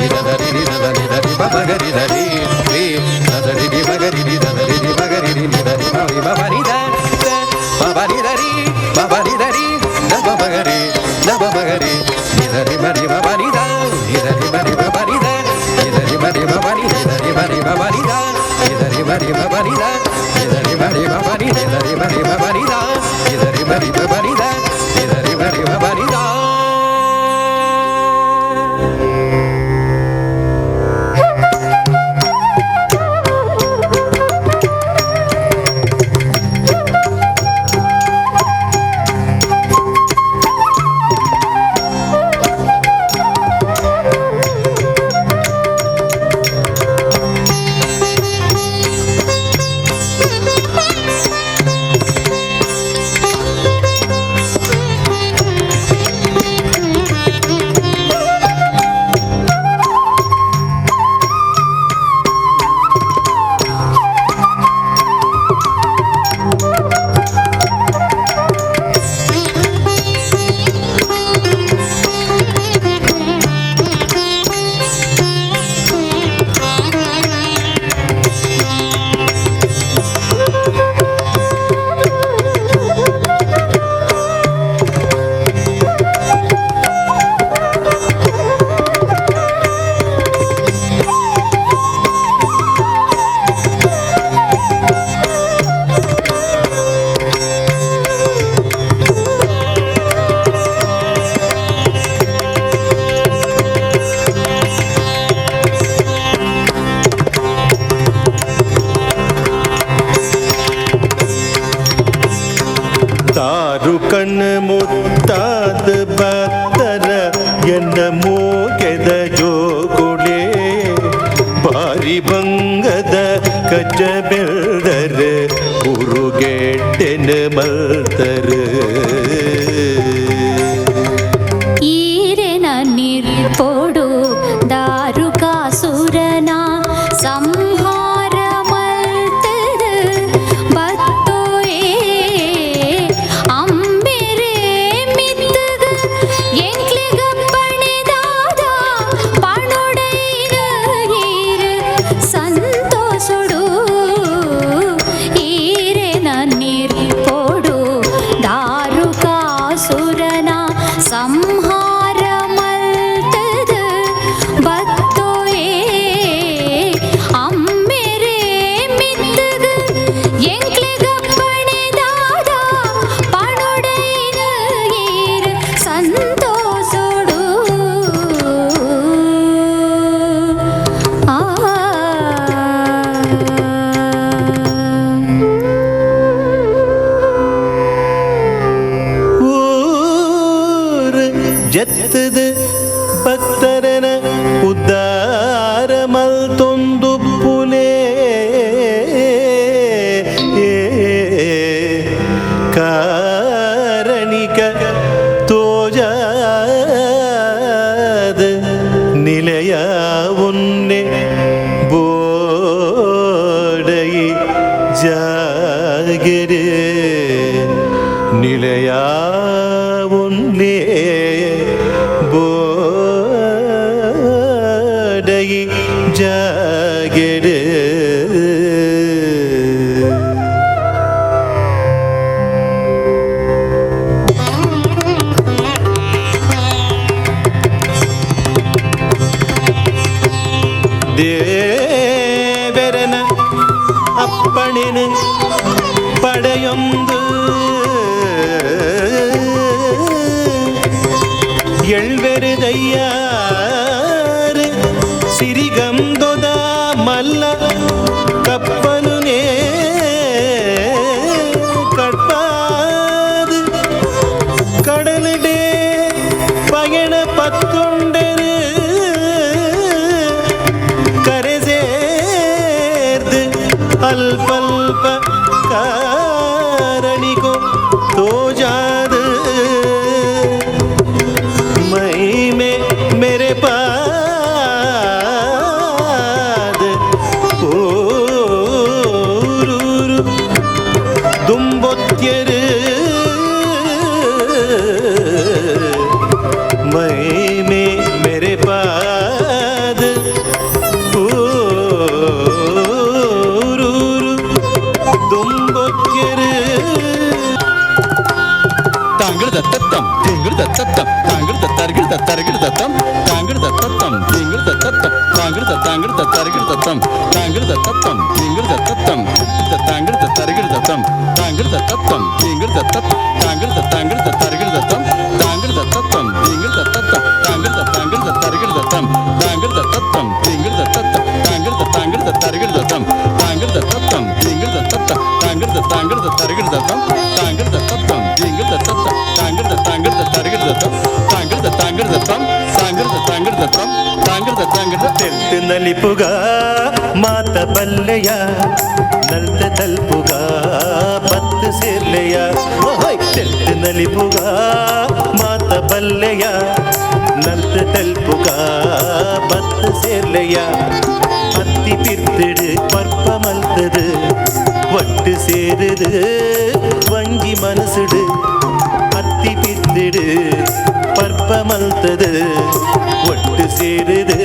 ರಿ the ರಿ ರಿ the ನಿ the ರಿ ಪ ಮ ಗ ರಿ the ರಿ ರಿ the the ರಿ ರಿ ಮ ಗ ರಿ ರಿ the the ರಿ ರಿ ಮ ಗ ರಿ ರಿ ನಿ the ರಿ ಮ ರಿ ಮ ಪ ನಿ the the ಮ ಪ ನಿ the ರಿ ಮ ಪ ನಿ the ರಿ the ಪ ಮ ಗ ರಿ the ಪ ಮ ಗ ರಿ ನಿ the ರಿ ಮ ರಿ ಮ ಪ ನಿ the ನಿ the ರಿ ಮ ರಿ ಮ ಪ ನಿ the ನಿ the ರಿ ಮ ರಿ ಮ ಪ ನಿ ನಿ the ರಿ ಮ ರಿ ಮ ಪ ನಿ the ನಿ the ರಿ ಮ ರಿ ಮ ಪ ನಿ the ನಿ the ರಿ ಮ ರಿ ಮ ಪ ನಿ ನಿ the ರಿ ಮ ರಿ ಮ ಪ ನಿ the ನಿ the ರಿ ಮ ರಿ ಮ ಪ ನಿ the ನಿ the ರಿ ಮ ರಿ ಮ ಪ ನಿ the. ದಾರುಕನ್ ಮುತ್ತಾದ ಬತ್ತರ ಎನ್ನ ಮೂಗೆದ ಜೋಗುಳೆ ಬಾರಿ ಬಂಗದ ಕಚ್ಚ ಬೆಳ್ದರ ಉರುಗೆಟ್ಟೆನ ಮಲ್ತರ. ಈರೆನ ನಿರ್ಪೊಡು ದಾರುಕಾಸುರನ ಸಂಹಾರ ಮಲ್ತದ ಬತ್ತೋಯೇ ಅಂಬೆರೆ ಮಿತ್ತಗ ಎಂಕ್ಲೆಗಪ್ಪಣೆದಾದ ಪಣೊಡೈನ ಈರ್ ಸಂತೋಷೊಡು. ಈರೆನ ನಿರ್ಪೊಡು ದಾರುಕಾಸುರನ ಸಂಹಾರ ಮಲ್ತದ ಬತ್ತೋಯೇ ಅಮ್ಮೆರೆ ಮಿತ್ತಗ ಎಂಕ್ಲೆಗಪ್ಪಣೆದಾದ ಪಣೊಡೈನ ಈರ್ ಸಂತೋಷೊಡು. ಆ ಊರು ಜತ್ತದ ಭಕ್ತರನ ಉದ್ಧಾರ ಮಲ್ತೊಂದು ಪುಲೆ ಕಾರಣಿಕ ತೋಜಾದ ನಿಲಯ ಉನ್ನೆ ಬೋಡೈ ಜಾಗರೆ ನಿಲಯ ಉನ್ನೆ ಬೋಡೈ ಜಾಗರೆ. ದೇವರನ ಅಪ್ಪಣೆನು ಪಡೆಯೊಂದು ಎಳ್ವೆರುದಯ್ಯಾರು ಸಿರಿಗಂದೊದ ಮಲ್ಲ ಕಪ್ಪನುನೇ ಕಟ್ಪಾದು ಕಡಲಿಡೆ ಪಯಣ ಪತ್ತೊಂಡರು ಕರೆ ಸೇರ್ದು ಅಲ್ಪಲ್ಪ ಕಾರಣಿಕೋ ತೋಜಾದ ಮೈ ಮೇ ಮೇರೆ ಪಾದ ಊರೂರು ದುಂಬೊತ್ಯರು ಮೈ ಮೇ ಮೇರೆ ಪಾದ ತಾಂಗಿಡ್ದ ತರಗಿಡ್ದ ತಂ ತಾಂಗಿಡ್ದ ತತ್ತಂ ತಿಂಗಿಡ್ದ ತತ್ತಂ ತಾಂಗಿಡ್ದ ತಾಂಗಿಡ್ದ ತರಗಿಡ್ದ ತಂ ತಾಂಗಿಡ್ದ ತತ್ತಂ ತಿಂಗಿಡ್ದ ತತ್ತಂ ತಾಂಗಿಡ್ದ ತರಗಿಡ್ದ ತಂ ತಾಂಗಿಡ್ದ ತತ್ತಂ ತಿಂಗಿಡ್ದ ತತ್ ತಾಂಗಿಡ್ದ ತಾಂಗಿಡ್ದ ತರಗಿಡ್ದ ತಂ ತಾಂಗಿಡ್ದ ತತ್ತಂ ತಿಂಗಿಡ್ದ ತತ್ತಂ ತಾಂಗಿಡ್ದ ತಾಂಗಿಡ್ದ ತರಗಿಡ್ದ ತಂ ತಾಂಗಿಡ್ದ ತತ್ತಂ ತಿಂಗಿಡ್ದ ತತ್ತ ತಾಂಗಿಡ್ದ ತಾಂಗಿಡ್ದ ತರಗಿಡ್ದ ತಂ ತಾಂಗಿಡ್ದ ತತ್ತಂ ತಿಂಗಿಡ್ದ ತತ್ತ ತಾಂಗಿಡ್ದ ತಾಂಗಿಡ್ದ ತರಗಿಡ್ದ ತಂ ತಾಂಗಿಡ್ದ ತತ್ತಂ ತಿಂಗಿಡ್ದ ತತ್ತ ತಾಂಗಿಡ್ದ ತಾಂಗಿಡ್ದ ತರಗಿಡ್ದ ತಂ ತಾಂಗಿಡ್ದ ತಾಂಗಿಡ್ದ ತಂ ತಾಂಗಿಡ್ದ ತಾಂಗಿಡ್ದ ತಂ ತಾಂಗಿಡ್ದ ತಾಂಗಿಡ್ದ ತೆಲ್ತು ನಲಿಪುಗ ಮಾತ ಬಲ್ಲೆಯ ನಲ್ತ ತಲ್ಪುಗ ಪತ್ತು ಸೇರ್ಲೆಯ. ಓಹೋಯ್! ತೆಲ್ತು ನಲಿಪುಗ ಮಾತ ಬಲ್ಲೆಯ ನಲ್ತ ತಲ್ಪುಗ ಪತ್ತು ಸೇರ್ಲೆಯ. ಅತ್ತಿ ಪಿರ್ತಿಡು ಪರ್ಪ ಮಲ್ತದು ಒಟ್ಟು ಸೇರುದು வங்கி மனசுடு. அத்தி பித்திடு பற்ப மல்தது ஒட்டு சேருது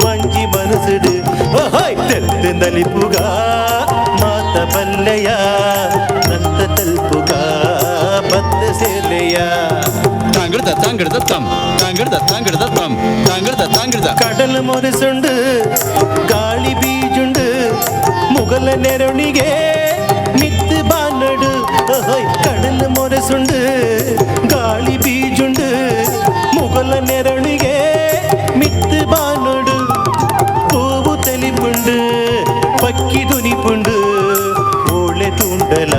வஞ்சி மனசுடு. ஓஹோய்! தெல்த்து நலிப்புக மாತ ಬಲ್ಲೆಯ ನಂತ ತಲ್ಪುಗ ಬತ್ತ ಸೇರ್ಲೆಯ. ತಾಂಗಿಡ್ದ ತಾಂಗಿಡ್ದ ತಂ ತಾಂಗಿಡ್ದ ತಾಂಗಿಡ್ದ ತಂ ತಾಂಗಿಡ್ದ ತಾಂಗಿಡ್ದ கடல் முரசுண்டு ಗಾಳಿ ಬೀಜುಂಡು ಮುಗಲ ನೆರಣಿಗೆ ಮಿತ್ತು ಬಾನಡು. ಓಹೋಯ್! கடல் முரசுண்டு ಗಾಳಿ ಬೀಜುಂಡು ಮುಗಲ ನೆರಣಿಗೆ ಮಿತ್ತು ಬಾನಡು. ಪೂವು ತೆಲಿಪುಂಡು ಪಕ್ಕಿ ದುನಿಪುಂಡು ಓಳೆ ತೂಂಡಲ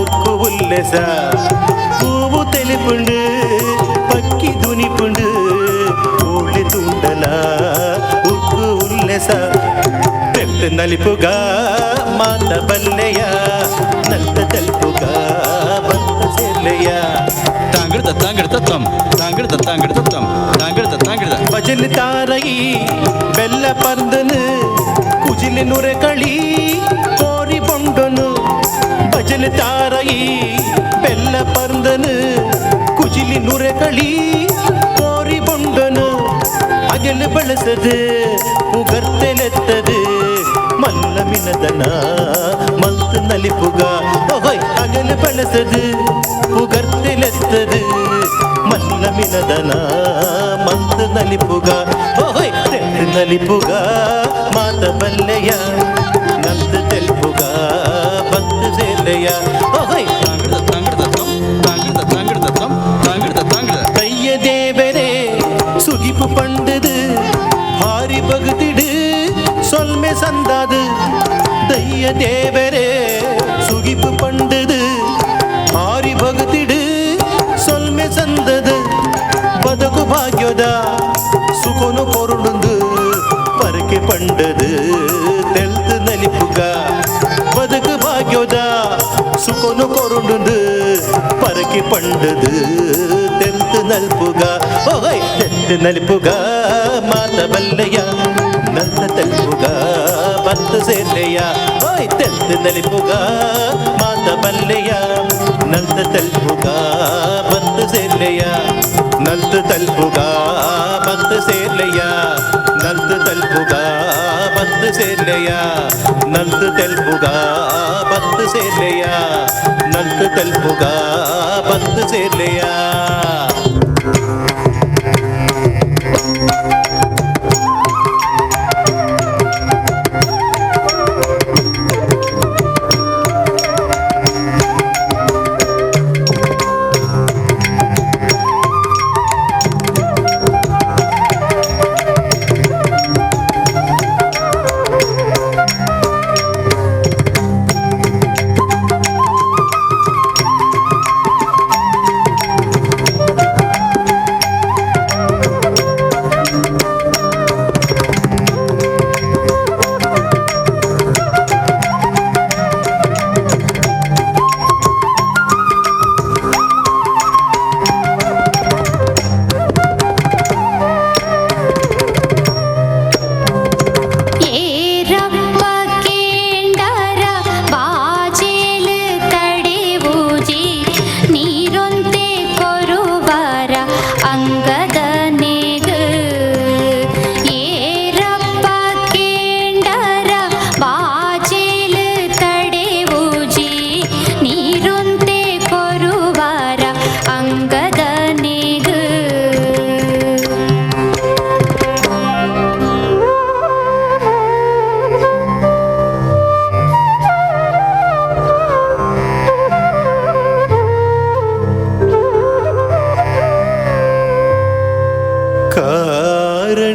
ಉಕ್ಕು ಉಲ್ಲೆಸ. ಪೂವು ತೆಲಿಪುಂಡು ಪಕ್ಕಿ ದುನಿಪುಂಡು ಓಳೆ ತೂಂಡಲ ಉಕ್ಕು ಉಲ್ಲೆಸ. ತೆಲ್ತು ನಲಿಪುಗ ಮಾತ ಬಲ್ಲೆಯ ನಲ್ತ ತಲ್ಪುಗ ಬತ್ತ ಸೇರ್ಲೆಯ. ತಾಂಗಿಡ್ದ ತಾಂಗಿಡ್ದ ತಂ ತಾಂಗಿಡ್ದ ತಾಂಗಿಡ್ದ ತಂ ತಾಂಗಿಡ್ದ ತಾಂಗಿಡ್ದ ಬಜಲ್ ತಾರಯಿ ಬೆಲ್ಲ ಪರ್ದನು ಕುಜಿಲಿ ನುರೆಕಳಿ ಕೋರಿ ಪೊಂಡನು. ಬಜಲ್ ತಾರಯಿ ಬೆಲ್ಲ ಪರ್ದನು ಕುಜಿಲಿ ನುರೆಕಳಿ ಕೋರಿ ಪೊಂಡನು. ಅಗಲು ಬಳಸದು ಪುಗರ್ತೆಲೆತ್ತದು ಮಲ್ಲ ಮಿನದನ ಮಲ್ತು ನಲಿಪುಗ. ಓಹೋಯ್! ಅಗಲು ಬಳಸದು ಪುಗರ್ತೆಲೆತ್ತದು ಮಲ್ಲ ಮಿನದನ ಮಲ್ತು ನಲಿಪುಗ. ಓಹೋಯ್! ತೆಲ್ತು ನಲಿಪುಗ ಮಾತ ಬಲ್ಲೆಯ ನಲ್ತು ತೆಲ್ಪುಗ ಬತ್ತು ಸೇರ್ಲೆಯ. ಓಹೋಯ್! ತಾಂಗಿಡ್ದ ತಾಂಗಿಡ್ದ ತಂ ತಾಂಗಿಡ್ದ ತಾಂಗಿಡ್ದ ತಂ ತಾಂಗಿಡ್ದ ತಾಂಗಿಡ್ದ தைய தேவரே சுகிப்பு பண்டது ஹாரி பகுதிடு சொல்மே சந்தாது. தைய தேவரே சுகிப்பு பண்டது ಹಾರಿ ಬಗುತಿಡು ಸೊಲ್ಮೆ ಸಂದದು. ಬದುಕು ಭಾಗ್ಯದ ಸುಖನು ಕೊರುಂಡು ಪರಕೆ ಪಂಡದು ತೆಲ್ತು ನಲಿಪುಗ. ಬದುಕು ಭಾಗ್ಯದ ಸುಖನು ಕೊರುಂಡು ಪರಕೆ ಪಂಡದು ತೆಲ್ತು ನಲ್ಪುಗ. ಓಹೋಯ್! ತೆಲ್ತು ನಲಿಪುಗ ಮಾತ ಬಲ್ಲೆಯ ನಲ್ತ ತಲ್ಪುಗ ಬತ್ತು ಸೇರ್ಲೆಯ. ಓಯ್! ತೆಲ್ತು ನಲಿಪುಗ ಮಾತ ಬಲ್ಲೆಯ ನಲ್ತ ತಲ್ಪುಗ ಬತ್ತು ಸೇರ್ಲೆಯ. ನಲ್ತು ತಲ್ಪುಗ ಬತ್ತು ಸೇರ್ಲೆಯ. ನಲ್ತು ತಲ್ಪುಗ ಬತ್ತು ಸೇರ್ಲೆಯ. ನಲ್ತು ತೆಲ್ಪುಗ ಬತ್ತು ಸೇರ್ಲೆಯ. ನಲ್ತು ತಲ್ಪುಗ ಬತ್ತು ಸೇರ್ಲೆಯ.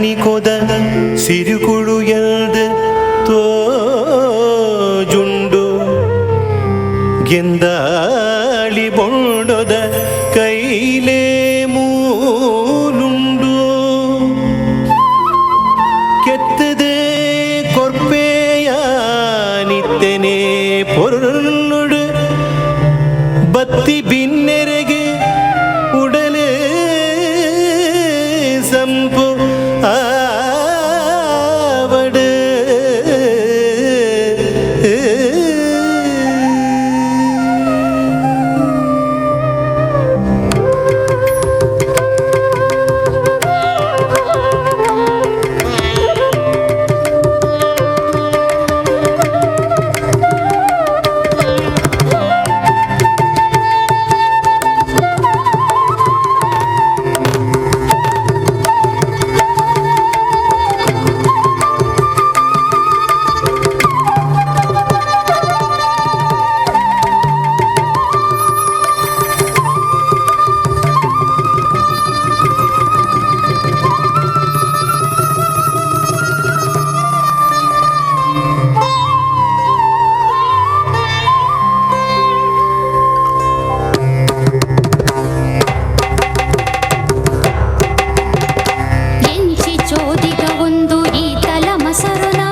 ಕಾರಣಿಕೊದ ಸಿರುಕುಳು ಎಲ್ದು ತೋಜುಂಡು ಗೆಂದಾಳಿ ಬೊಂಡೊದ ಕೈಲೇ ಮೂಲುಂಡು ಕೆತ್ತದೆ ಕೊರ್ಪೇಯ ನಿತ್ಯನೇ ಪೊರುಳುಡು ಬತ್ತಿ ಬಿನ್ನೆರೆಗೆ ಉಡಲೆ ಸಂಪು ಆವಡು. ಎಂಚಿ ಚೋದಿಗ ಒಂದು ಈ ತಲ ಮಸರುನ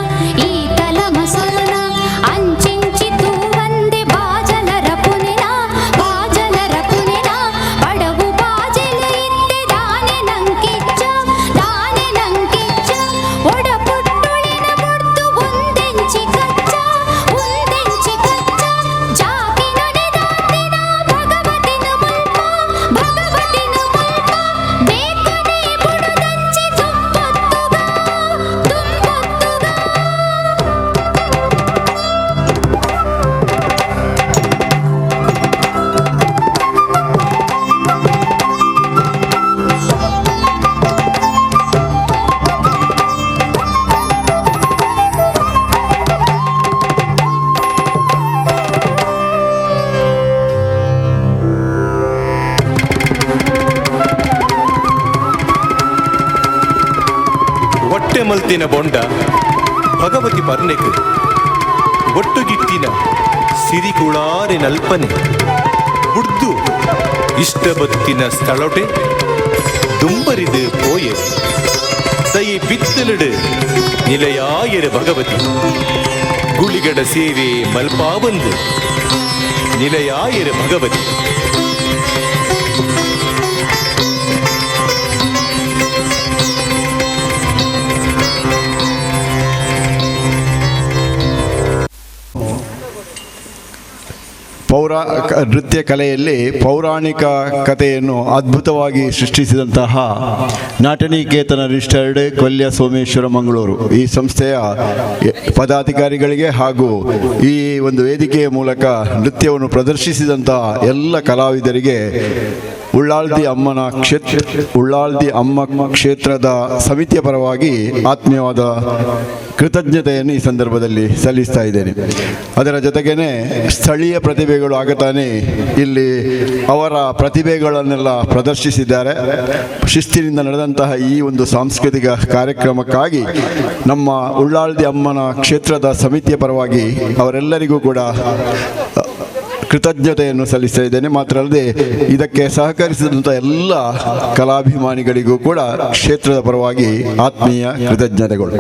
ಈ ತಲ ಮಸರುನ ಅಂಚಿಂಚಿ ತೂವಂದೆ ಬಾಜಲರ ಪುನಿನ ಬಾಜಲರ ಪುನಿನ ಪಡವು ಬಾಜಲೆ ಇತ್ತೆ ದಾನೆ ನಂಕಿಚ್ಚ ದಾನೆ ನಂಕಿಚ್ಚ ಒಡ ಪುಟ್ಟುಳಿನ ಬುಡ್ದು ಒಂದೆಂಚಿ ಕಚ್ಚ ಒಂದೆಂಚಿ ಕಚ್ಚ ಜಾಕಿನೊನೆ ದಾತಿನ ಭಗವತಿನ ಮುಲ್ಪ ಭಗವತಿನ ಮುಲ್ಪ ಬೇಕನೆ ಬುಡುದಂಚಿ ತುಂಬೊತ್ತುಗ ತುಂಬೊತ್ತುಗ. ಒಟ್ಟೆ ಮಲ್ತಿನ ಬೊಂಡ ಭಗವತಿ ಪರ್ನೆಕ್ ಒಟ್ಟುಗಿಟ್ಟಿನ ಸಿರಿಕುಳಾರೆ ನಲ್ಪನೆ ಬುಡ್ದು ಇಷ್ಟ ಬತ್ತಿನ ಸ್ಥಳೊಟೆ ದುಂಬರಿದು ಪೋಯೆ ದಯಿ ಬಿತ್ತಲಿಡು ನಿಲೆಯಾಯರು ಭಗವತಿ ಗುಳಿಗಡ ಸೇವೆ ಮಲ್ಪಾವಂದು ನಿಲೆಯಾಯರು ಭಗವತಿ. ನೃತ್ಯ ಕಲೆಯಲ್ಲಿ ಪೌರಾಣಿಕ ಕಥೆಯನ್ನು ಅದ್ಭುತವಾಗಿ ಸೃಷ್ಟಿಸಿದಂತಹ ನಾಟನಿಕೇತನ ರಿಜಿಸ್ಟರ್ಡ್ ಕೊಲ್ಯ ಸೋಮೇಶ್ವರ ಮಂಗಳೂರು ಈ ಸಂಸ್ಥೆಯ ಪದಾಧಿಕಾರಿಗಳಿಗೆ ಹಾಗೂ ಈ ಒಂದು ವೇದಿಕೆಯ ಮೂಲಕ ನೃತ್ಯವನ್ನು ಪ್ರದರ್ಶಿಸಿದಂತಹ ಎಲ್ಲ ಕಲಾವಿದರಿಗೆ ಉಳ್ಳಾಲ್ದಿ ಅಮ್ಮನ ಕ್ಷೇತ್ರ ಉಳ್ಳಾಲ್ದಿ ಅಮ್ಮ ಕ್ಷೇತ್ರದ ಸಮಿತಿಯ ಪರವಾಗಿ ಆತ್ಮೀಯವಾದ ಕೃತಜ್ಞತೆಯನ್ನು ಈ ಸಂದರ್ಭದಲ್ಲಿ ಸಲ್ಲಿಸ್ತಾ ಇದ್ದೇನೆ. ಅದರ ಜೊತೆಗೇನೆ ಸ್ಥಳೀಯ ಪ್ರತಿಭೆಗಳು ಆಗತಾನೆ ಇಲ್ಲಿ ಅವರ ಪ್ರತಿಭೆಗಳನ್ನೆಲ್ಲ ಪ್ರದರ್ಶಿಸಿದ್ದಾರೆ. ಶಿಸ್ತಿನಿಂದ ನಡೆದಂತಹ ಈ ಒಂದು ಸಾಂಸ್ಕೃತಿಕ ಕಾರ್ಯಕ್ರಮಕ್ಕಾಗಿ ನಮ್ಮ ಉಳ್ಳಾಲ್ದಿ ಅಮ್ಮನ ಕ್ಷೇತ್ರದ ಸಮಿತಿಯ ಪರವಾಗಿ ಅವರೆಲ್ಲರಿಗೂ ಕೂಡ ಕೃತಜ್ಞತೆಯನ್ನು ಸಲ್ಲಿಸ್ತಾ ಇದ್ದೇನೆ. ಮಾತ್ರ ಅಲ್ಲದೆ ಇದಕ್ಕೆ ಸಹಕರಿಸಿದಂಥ ಎಲ್ಲ ಕಲಾಭಿಮಾನಿಗಳಿಗೂ ಕೂಡ ಕ್ಷೇತ್ರದ ಪರವಾಗಿ ಆತ್ಮೀಯ ಕೃತಜ್ಞತೆಗಳು.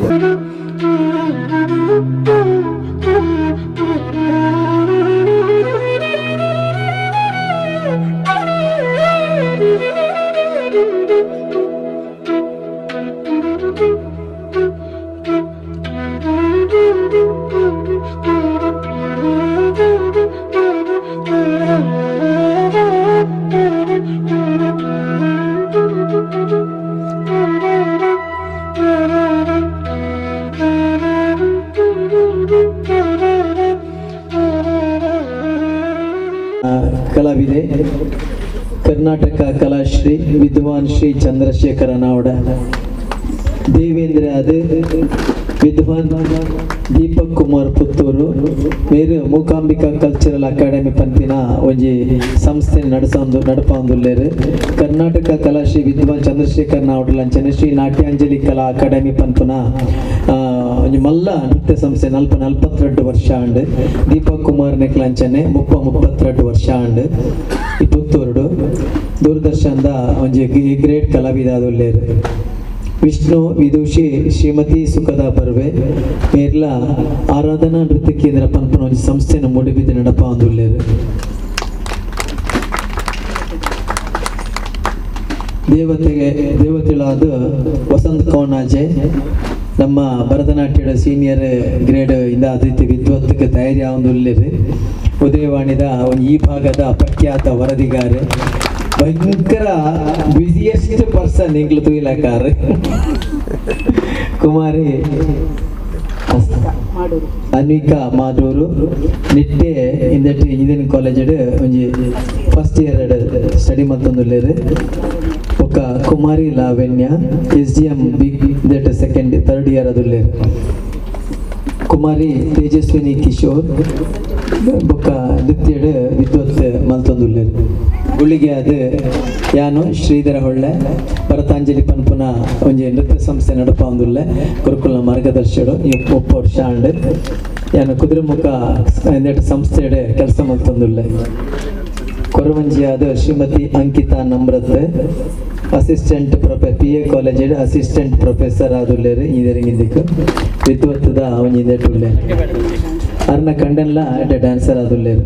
ಕಲಾವಿದೆ ಕರ್ನಾಟಕ ಕಲಾಶ್ರೀ ವಿದ್ವಾನ್ ಶ್ರೀ ಚಂದ್ರಶೇಖರ ನಾವಡ ದೇವೇಂದ್ರ ಅದು ವಿದ್ವಾನ್ ದೀಪಕ್ ಕುಮಾರ್ ಪುತ್ತೂರು ಮೇರು ಮೂಕಾಂಬಿಕಾ ಕಲ್ಚರಲ್ ಅಕಾಡೆಮಿ ಪನ್ಪಿನ ಒಂಜಿ ಸಂಸ್ಥೆ ನಡೆಸೊಂದು ನಡಪಾವೊಂದುಲ್ಲೆರ್. ಕರ್ನಾಟಕ ಕಲಾಶ್ರೀ ವಿದ್ವಾನ್ ಚಂದ್ರಶೇಖರ್ ನಾವಡಲಂಚನೆ ಶ್ರೀ ನಾಟ್ಯಾಂಜಲಿ ಕಲಾ ಅಕಾಡೆಮಿ ಪನ್ಪುನ ಒಂಜಿ ಮಲ್ಲ ನೃತ್ಯ ಸಂಸ್ಥೆ 42 ವರ್ಷ ಆಂಡ್. ದೀಪಕ್ ಕುಮಾರ್ ನೆಕ್ಲಂಚನೆ 32 ವರ್ಷ ಆಂಡ್. ಈ ಪುತ್ತೂರುಡು ದೂರದರ್ಶನದ ಒಂಜಿ ಗ್ರೇಟ್ ಕಲಾವಿದಾದುಲ್ಲೆರ್. ವಿಷ್ಣು ವಿದುಷಿ ಶ್ರೀಮತಿ ಸುಖದ ಬರ್ವೆ ಮೇರ್ಲ ಆರಾಧನಾ ನೃತ್ಯ ಕೇಂದ್ರ ಪನ್ಪುನ ಒಂಜಿ ಸಂಸ್ಥೆನ ಮೂಡಿಬಿದ್ದು ನಡಪಾವೊಂದುಲ್ಲೆರ್. ದೇವತೆಗೆ ದೇವತೆಗಳಾದ ವಸಂತ್ ಕೌನಾಜೆ ನಮ್ಮ ಭರತನಾಟ್ಯದ ಸೀನಿಯರ್ ಗ್ರೇಡ್ ಇಂದ ಅತಿಥಿ ವಿದ್ವತ್ತಕ್ಕೆ ತಯಾರಿ ಆವೊಂದುಲ್ಲೆರ್. ಉದಯವಾಣಿದ ಒಂದು ಈ ಭಾಗದ ಪ್ರಖ್ಯಾತ ವರದಿಗಾರೆ, ಭಯಂಕರ ಬ್ಯುಸಿಯೆಸ್ಟ್ ಪರ್ಸನ್ ಎಂಗ್ಲು ತೂಯಿಲಕಾರ ಕುಮಾರಿ ಅನ್ವಿಕಾ ಮಾದೂರು ನಿಟ್ಟೆ ಇಂದೆಟ್ ಇಂಜಿನಿಯರಿಂಗ್ ಕಾಲೇಜ್ ಒಂಜಿ ಫಸ್ಟ್ ಇಯರ್ ಸ್ಟಡಿ ಮಲ್ತೊಂದುಲ್ಲೆರ್. ಬೊಕ್ಕ Kumari Lavanya S D M B that second third year ಅದುಲ್ಲೆರ್. ಕುಮಾರಿ ತೇಜಸ್ವಿನಿ ಕಿಶೋರ್ ಬೊಕ್ಕ ನೃತ್ಯಡ್ ವಿದ್ವತ್ ಮಲ್ತೊಂದುಲ್ಲೆರ್. ಗುಳಿಗೆ ಅದು ಯಾನು ಶ್ರೀಧರ ಹೊಳ್ಳೆ ಭರತಾಂಜಲಿ ಪನ್ಪುನ ಒಂಜಿ ನೃತ್ಯ ಸಂಸ್ಥೆ ನಡಪಾವೊಂದುಲ್ಲೆ. ಗುರುಕುಲ ಮಾರ್ಗದರ್ಶಿಡು 30 ವರ್ಷ ಆಂಡ್. ಯಾನು ಕುದುರೆಮುಖ ಸಂಸ್ಥೆಡ್ ಕೆಲಸ ಮಲ್ತೊಂದುಲ್ಲೆ. ಕೊರವಂಜಿಯಾದ Shrimati Ankita Namrat assistant P A college assistant professor ಆದುಲ್ಲೆರ್ engineering ಇಂದಿಕ್ ವಿದ್ವತ್ತದ ಒಂಜಿ ಇಂದೆಟುಲ್ಲೆ. ಅರ್ನ ಕಂಡನ್ಲ ಎಡ್ಡೆ ಡ್ಯಾನ್ಸರ್ ಆದುಲ್ಲೆರ್.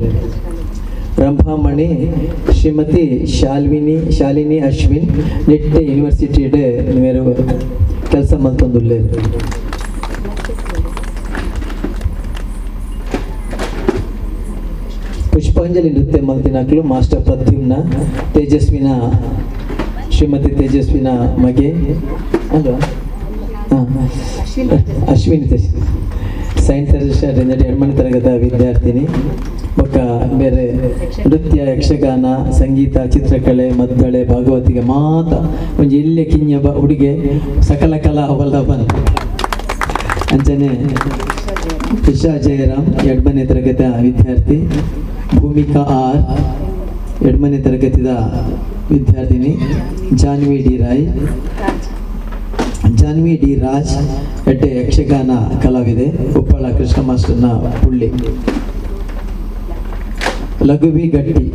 ರಂಭಾಮಣಿ ಶ್ರೀಮತಿ ಶಾಲಿನಿ ಅಶ್ವಿನ್ ನಿಟ್ಟೆ ಯೂನಿವರ್ಸಿಟಿ ಮೇರು ಕೆಲಸ ಮಲ್ತೊಂದುಲ್ಲೆರ್. ಪುಷ್ಪಾಂಜಲಿ ನೃತ್ಯ ಮಲ್ತಿನಕ್ಲು ಮಾಸ್ಟರ್ ಪ್ರದ್ಯುಮ್ನ ತೇಜಸ್ವಿನ ಶ್ರೀಮತಿ ತೇಜಸ್ವಿನ ಮಗೆ ಅಲ್ವಾ ಅಶ್ವಿನಿ ಸೈಂಟ್ ತೆರೇಸಾ 2ನೇ ತರಗತಿಯ ವಿದ್ಯಾರ್ಥಿನಿ. ಬೊಕ್ಕ ಬೇರೆ ನೃತ್ಯ ಯಕ್ಷಗಾನ ಸಂಗೀತ ಚಿತ್ರಕಲೆ ಮದ್ದಳೆ ಭಾಗವತಿಗೆ ಮಾತ ಒಂಜಿ ಎಲ್ಲೆ ಕಿಂಜ ಹುಡುಗೆ ಸಕಲ ಕಲಾ ವಲ್ಲಭನ್ ಅಂಚನೆ ತುಷಾ ಜಯರಾಮ್ 2ನೇ ತರಗತಿಯ ವಿದ್ಯಾರ್ಥಿ. ಭೂಮಿಕಾ ಆರ್ 2ನೇ ತರಗತಿಯ ವಿದ್ಯಾರ್ಥಿನಿ. ಜಾನ್ವಿ ಡಿ ರಾಯ್ ಜಾನ್ವಿ ಡಿ ರಾಜ್ ಎಡ್ಡೆ ಯಕ್ಷಗಾನ ಕಲಾವಿದೆ, ಉಪ್ಪಳ ಕೃಷ್ಣ ಮಾಸ್ಟರ್ನ ಪುಳ್ಳಿ. ಲಘುವಿ ಗಟ್ಟಿ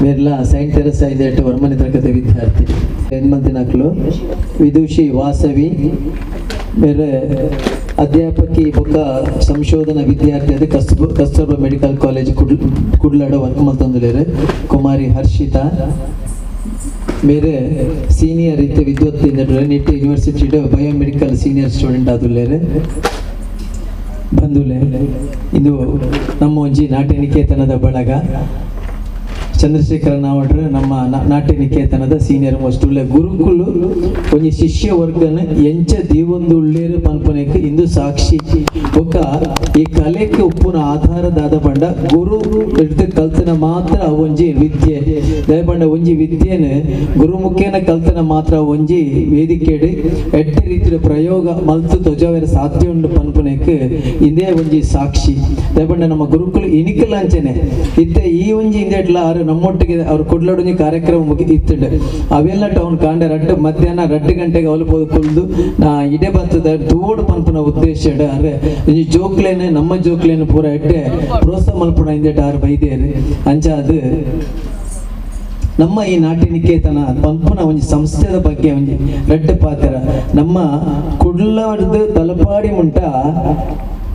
ಮೇರ್ಲ ಸೈಂಟ್ ತೆರೆಸಾ ಇಂದೆಟ್ 9ನೇ ತರಗತಿ ವಿದ್ಯಾರ್ಥಿ. ಎನ್ಮಂತಿನಕ್ಲು ವಿದುಷಿ ವಾಸವಿ ಮೇರೆ ಅಧ್ಯಾಪಕಿ ಬೊಕ್ಕ ಸಂಶೋಧನಾ ವಿದ್ಯಾರ್ಥಿ ಅದು ಕಸ್ತೂರ್ಬಾ ಮೆಡಿಕಲ್ ಕಾಲೇಜ್ ಕುಡ್ಲಾಡ ವರ್ಕ್ ಮಲ್ತೊಂದುಲ್ಲೆರ್. ಕುಮಾರಿ ಹರ್ಷಿತಾ ಮೇರೆ ಸೀನಿಯರ್ ಇತ್ತೆ Vidwat Nitte university biomedical senior student ಆದುಲ್ಲೆರ್. ಬಂಧುಲೆ ಇದು ನಮ್ಮ ಒಂಜಿ ನಾಟ್ಯ ನಿಕೇತನದ ಬಳಗ. ಚಂದ್ರಶೇಖರ ನಾವಡ್ರು ನಮ್ಮ ನಾಟ್ಯ ನಿಕೇತನದ ಸೀನಿಯರ್ ಮೋಸ್ಟ್ ಉಳ್ಳೆ ಗುರುಕುಲು ಒಂಜಿ ಶಿಷ್ಯ ವರ್ಗನ ಎಂಚ ದೀವೊಂದು ಉಳ್ಳೇರು ಪನ್ಪನೆಕ್ ಇಂದು ಸಾಕ್ಷಿ. ಬೊಕ್ಕ ಈ ಕಲೆಕ್ ಉಪ್ಪುನ ಆಧಾರದಾದ ಪಂಡ ಗುರು ಎಡ್ದು ಕಲ್ತನ ಮಾತ್ರ ಒಂಜಿ ವಿದ್ಯೆ. ದಯಪಂಡ ಒಂಜಿ ವಿದ್ಯೆನ ಗುರುಮುಖೇನ ಕಲ್ತನ ಮಾತ್ರ ಒಂಜಿ ವೇದಿಕೆಡ್ ಎಡ್ಡೆ ರೀತಿಯ ಪ್ರಯೋಗ ಮಲ್ತು ತೊಜಾವೆರ ಸಾಧ್ಯ ಉಂಡು ಪನ್ಪನೆಕ್ ಇಂದೇ ಒಂಜಿ ಸಾಕ್ಷಿ. ದಯಪಂಡ ನಮ್ಮ ಗುರುಕುಲು ಇನಿಕಲ್ ಅಂಚನೆ ಇತ್ತೆ ಈ ಒಂಜಿ ಇಂದೆಟ್ಲ ಆರು ನಮ್ಮೊಟ್ಟಿಗೆ ಅವ್ರು ಕುಡ್ಲಡೊಂಜಿ ಕಾರ್ಯಕ್ರಮ ಮುಗಿ ಇತ್ತುಂಡು ಅವೆಲ್ಲ ಟೌನ್ ಕಾಂಡೆ ರಡ್ಡು ಮಧ್ಯಾಹ್ನ 2 ಗಂಟೆಗೆ ಅವಲು ಪೋದು ಕುಲ್ದು ನಾ ಇಡೆ ಬರ್ತದ ತೂಡು ಪನ್ಪುನ ಉದ್ದೇಶ ಅರೆ ಒಂಜಿ ಜೋಕ್ಲೇನೆ ನಮ್ಮ ಜೋಕ್ಲೇನೆ ಪೂರ ಎಡ್ಡೆ ಪ್ರೋತ್ಸಾಹ ಮಲ್ಪುಣ ಇಂದೆಟ್ ಆರು ಬೈದೇರು. ಅಂಚ ಅದು ನಮ್ಮ ಈ ನಾಟ್ಯ ನಿಕೇತನ ಪನ್ಪುನ ಒಂಜಿ ಸಂಸ್ಥೆದ ಬಗ್ಗೆ ಒಂಜಿ ರಡ್ಡು ಪಾತ್ರ. ನಮ್ಮ ಕುಡ್ಲಡ್ದು ತಲಪಾಡಿ ಮುಂಟ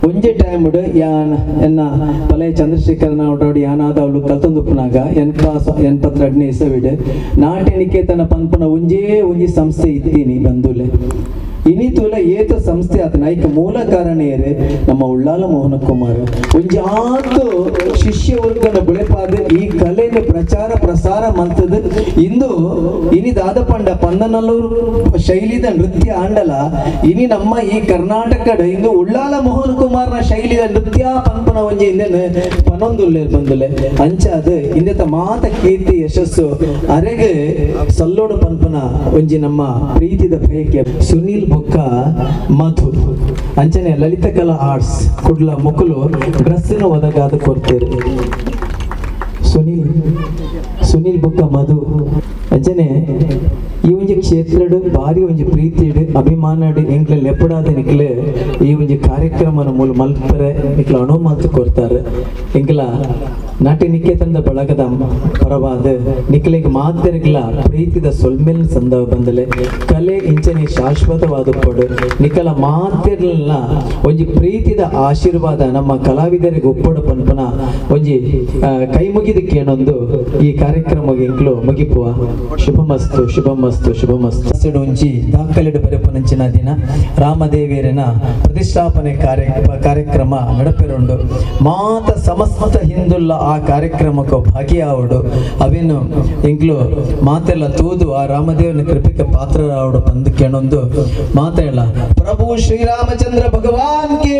ಒಂಜಿ ಟೈಮ್ ಯಾನ್ ಎನ್ನ ಪಲಯ ಚಂದ್ರಶೇಖರನ ಒಡೋಡಿ ಯಾನಾದ ಅವಳು ಕಲ್ತೊಂದುಪ್ಪುನಾಗ 82ನೇ ಇಸವಿಡ್ ನಾಟ್ಯ ನಿಕೇತನ ಪನ್ಪುನ ಒಂಜೇ ಒಂಜಿ ಸಂಸ್ಥೆ ಇತ್ತೀನಿ ಬಂಧುಲೆ. ಇನಿ ತೂಲ ಏತ ಸಂಸ್ಥೆ ಆತನ ಐಕ ಮೂಲ ಕಾರಣ ಏರೆ ನಮ್ಮ ಉಳ್ಳಾಲ ಮೋಹನ ಕುಮಾರ್ ಒಂಜಿ ಆತು ಶಿಷ್ಯ ವರ್ಗನ ಬುಳೆಪಾದ ಈ ಕಲೆಯನ್ನು ಪ್ರಚಾರ ಪ್ರಸಾರ ಮಲ್ತದ. ಇಂದು ಇನಿ ದಾದಪಂಡ ಪಂದನಲ್ಲೂರು ಶೈಲಿದ ನೃತ್ಯ ಆಂಡಲ ಇನಿ ನಮ್ಮ ಈ ಕರ್ನಾಟಕದ ಇಂದು ಉಳ್ಳಾಲ ಮೋಹನ್ ಕುಮಾರ್ನ ಶೈಲಿದ ನೃತ್ಯ ಪನ್ಪುನ ಒಂಜಿ ಇಂದೆನ ಪನೊಂದುಲ್ಲೇರ್ ಬಂದುಲೆ. ಅಂಚ ಅದು ಇಂದೆತ ಮಾತ ಕೀರ್ತಿ ಯಶಸ್ಸು ಅರೆಗೆ ಸಲ್ಲೋಡು ಪನ್ಪುನ ಒಂಜಿ ನಮ್ಮ ಪ್ರೀತಿದ ಬಯಕೆ. ಸುನೀಲ್ ಬೊಕ್ಕ ಮಧು ಅಂಚನೆ ಲಲಿತ ಕಲಾ ಆರ್ಟ್ಸ್ ಕುಡ್ಲ ಮುಕುಲು ಡ್ರೆಸ್ಸಿನ ಒದಗಾದ ಕೊರ್ತೀರಿ. ಸುನೀಲ್, ಸುನೀಲ್ ಬೊಕ್ಕ ಮಧು. ಅಂಚನೆ ಈ ಒಂಜಿ ಕ್ಷೇತ್ರಡ್ ಬಾರಿ ಒಂಜಿ ಪ್ರೀತಿಡ್ ಅಭಿಮಾನಡ್ ಎಂಕ್ಲೆ ಲೆಪ್ಪಡಾದ ನಿಕ್ಲೆ ಈ ಒಂಜಿ ಕಾರ್ಯಕ್ರಮನ ಮೂಲ ಮಲ್ಪರೆ ನಿಕ್ಲ ಅಣು ಮಲ್ತ್ ಕೊರ್ತಾರೆ. ಎಂಕ್ಲ ನಾಟ್ಯ ನಿಕೇತನದ ಬಳಗದ ಪರವಾದ ನಿಕ್ಲೆಗ್ ಮಾತೆರ್ಗ್ಲ ಪ್ರೀತಿದ ಸೊಲ್ಮೆಲ್ ಸಂದ ಬಂದಲೆ. ಕಲೆ ಇಂಚನೆ ಶಾಶ್ವತವಾದ ಪಡು. ನಿಕಲ ಮಾತೆರ್ಲ ಒಂಜಿ ಪ್ರೀತಿದ ಆಶೀರ್ವಾದ ನಮ್ಮ ಕಲಾವಿದರಿಗೆ ಒಪ್ಪಡು ಪನ್ಪನ ಒಂಜಿ ಕೈ ಮುಗಿದ ಕೇಣೊಂದು ಈ ಕಾರ್ಯಕ್ರಮ ಎಂಕ್ಲು ಮುಗಿಪುವ. ಶುಭಮಸ್ತು, ಶುಭಮಸ್ತು, ಶುಭಮಸ್ತು. ಒಂಜಿ ದಾಖಲೆಡು ಬರೆಪನಂಚಿನ ದಿನ ರಾಮದೇವಿಯರನ ಪ್ರತಿಷ್ಠಾಪನೆ ಕಾರ್ಯಕ್ರಮ ನಡಪೆರುಂಡು. ಮಾತ ಸಮಸ್ತ ಹಿಂದುಲ್ಲ ಆ ಕಾರ್ಯಕ್ರಮಕ್ಕೆ ಭಾಗಿಯಾವಡು. ಅವೇನು ಎಂಕ್ಲು ಮಾತೆಲ್ಲ ತೂದು ಆ ರಾಮದೇವನ ಕೃಪೆಗೆ ಪಾತ್ರರಾವಡು ಬಂದು ಕೇಣೊಂದು ಮಾತೆಲ್ಲ. ಪ್ರಭು ಶ್ರೀರಾಮಚಂದ್ರ ಭಗವಾನ್ ಕಿ,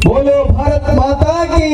ಬೋಲೋ ಭಾರತ್ ಮಾತಾ ಕಿ.